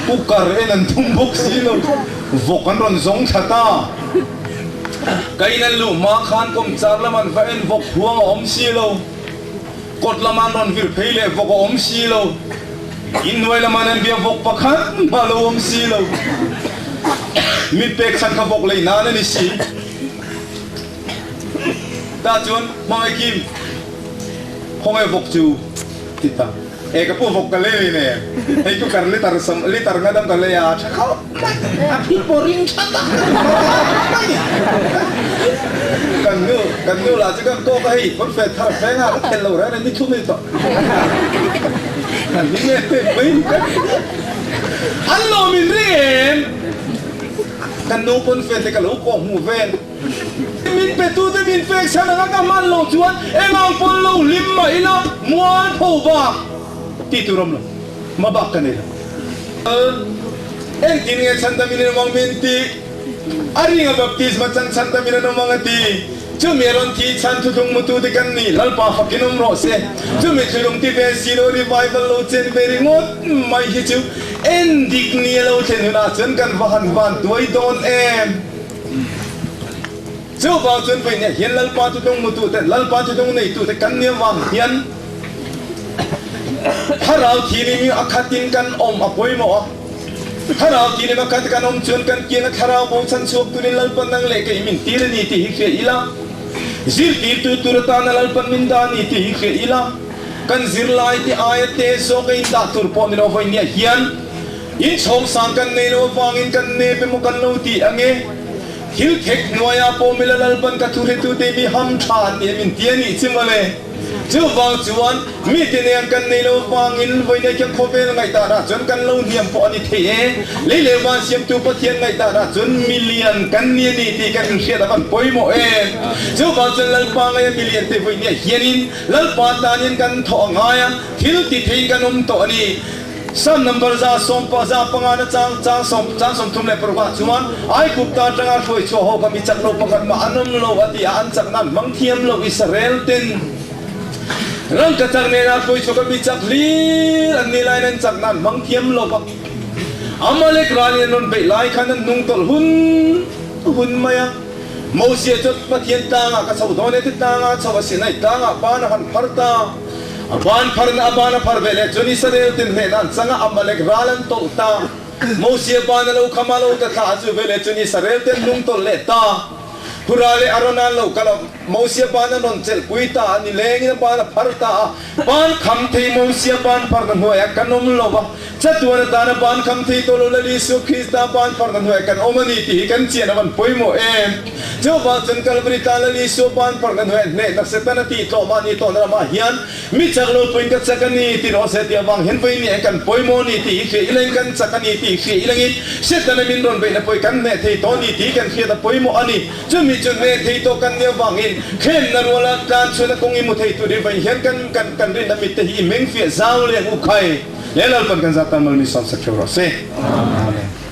cooker en an tum bawk si lo, vawk an rawn zawng thla ta. Ka in an luh hma khan kawmchar lam an va en vawk huang a awm si lo. Kawt lama an rawn vir phei leh vawk a awm si lo. Inhnuai lama an bia vawk pakhat mah lo awm si lo. Min pek chhan kha vawk lei nan a ni si. Tah chuan hmangaih kim khawngaih vawk chu ti ta. E ka pu vawk ka lei nei em? Hei chu kar litar sam litar nga dam ka lei a tha khawp mai. A phi pawh ring tha tak mai. Kan nu kan nu lah chu kan kawk a hei pawnfe thar feng a ka thel lo reng reng ni thum a ni tawh. Kan hlim em em mai ni kan an lawm in ring em? Kan nu pawnfe te ka lo kawk hmuh vel. Min pe tu te min pek chhan anga ka hman loh chuan engang pawn lo hlim mah ila mual pho bak tih tur awm lo ma bak ka nei lo. Engtin nge chhandamin an awm ang min ti? A ringa baptisma chan chhandamin an awm ang a ti. Chumi a rawn thi chhan thuthlung mutu te kan ni, Lalpa fakin awm rawh se. Chumi thuthlung ti ve si lo revival lo chen ve ringawt mai hi chu en dik ni a lo thlen hunah chuan kan va han van tuai dawn em. Chuvang chuan vawiin ah hian Lalpa thuthlung mutu te, Lalpa thuthlung neitu te kan nia vang hian Thlarau thianghlim hi a khatin kan awm a pawimawh a. Thlarau thianghlim a khat kan awm chuan kan kianga Thlarau bo chhan chhuak turin Lalpa nang leh kei min tir a ni tih hi hria ila. Zirtirtu tur atana Lalpa min dah a ni tih hi hria ila. Kan zirlai te aia te zawk a indah tur pawh ni lo vawiin ah hian Inchhawng sang kan nei lo avangin kan nep emaw kan lo ti ang e. Thil thek hnuaiah pawh mila Lalpan ka thuhretute mi ham tha an ni em in ti a nih chi mawle. Chuvang chuan mite nen kan nei lo avangin vawiin khian khawvel ngaihdanah chuan kan lo hniam pawh a ni thei e. Lei leh van siamtu Pathian ngaihdanah chuan milian kan ni a ni tih kan inhriat a van pawimawh e. Chuvang chuan Lalpa ngaia milian te vawiin hianin Lalpa tanin kan thawh a ngai a, thil ti theiin kan awm tawh a ni. Psalm number 115 na chang chang sawm chang 36 ah chuan Aigupta atanga hruai chhuah ho kha mi chak lo pakhat mah an awm lo a ti a, an chakna an hmang thiam lo Israel ten rangka chak nena hruai chhuah kha mi chak hlir an ni laiin an chakna an hmang thiam lo va. Amalek ralin an rawn beih lai khan an hnung tawlh hun hun mai a. Mosia chuan Pathian tlangah ka chho dawn e ti tlangah chho a Sinai tlangah ban a han phar ta. A ban pharna a ban a phar ve leh chuan Israel ten hnehna an chang a, Amalek ral an tawlh ta. Mosia ban a lo kham a, lo ta thla a chu ve leh chuan Israel ten hnung tawlh leh ta. Hura leh Arona an lo kal a, Mosia ban an rawn chelh pui ta a, nilengin a ban a phar ta a. Ban kham thei Mosia ban pharna hnuaiah kan awm lo va, chatuan atana ban kham thei tawh lo Lal Isua Krista ban pharna hnuaiah kan awm a ni tih hi kan chian a van pawimawh em. Chuvang chuan Kalvari tan Lal Isua ban pharna hnuaiah hnehna Satan a tih tlawh mahni tawhna ramah hian mi chak lo puiin ka chak a ni ti rawh se tih avang hian vawiin nih kan pawimawh a ni tih hi hria ilangin kan chak a ni tih hria ilangin Setana min rawn beihna pawih kan hneh thei tawh a ni tih kan hriat a pawimawh a ni. Chumi chu hneh thei tawh kan nih avangin thlenna ruala tlan chhuahna kawng i hmu thei tur hi vawiin hian kan kan kan rinna mitte hi i meng fiah zau leh ang u khai. Leh Lalpan kan zat tan mal mi sawmsak theuh rawh se. Amen.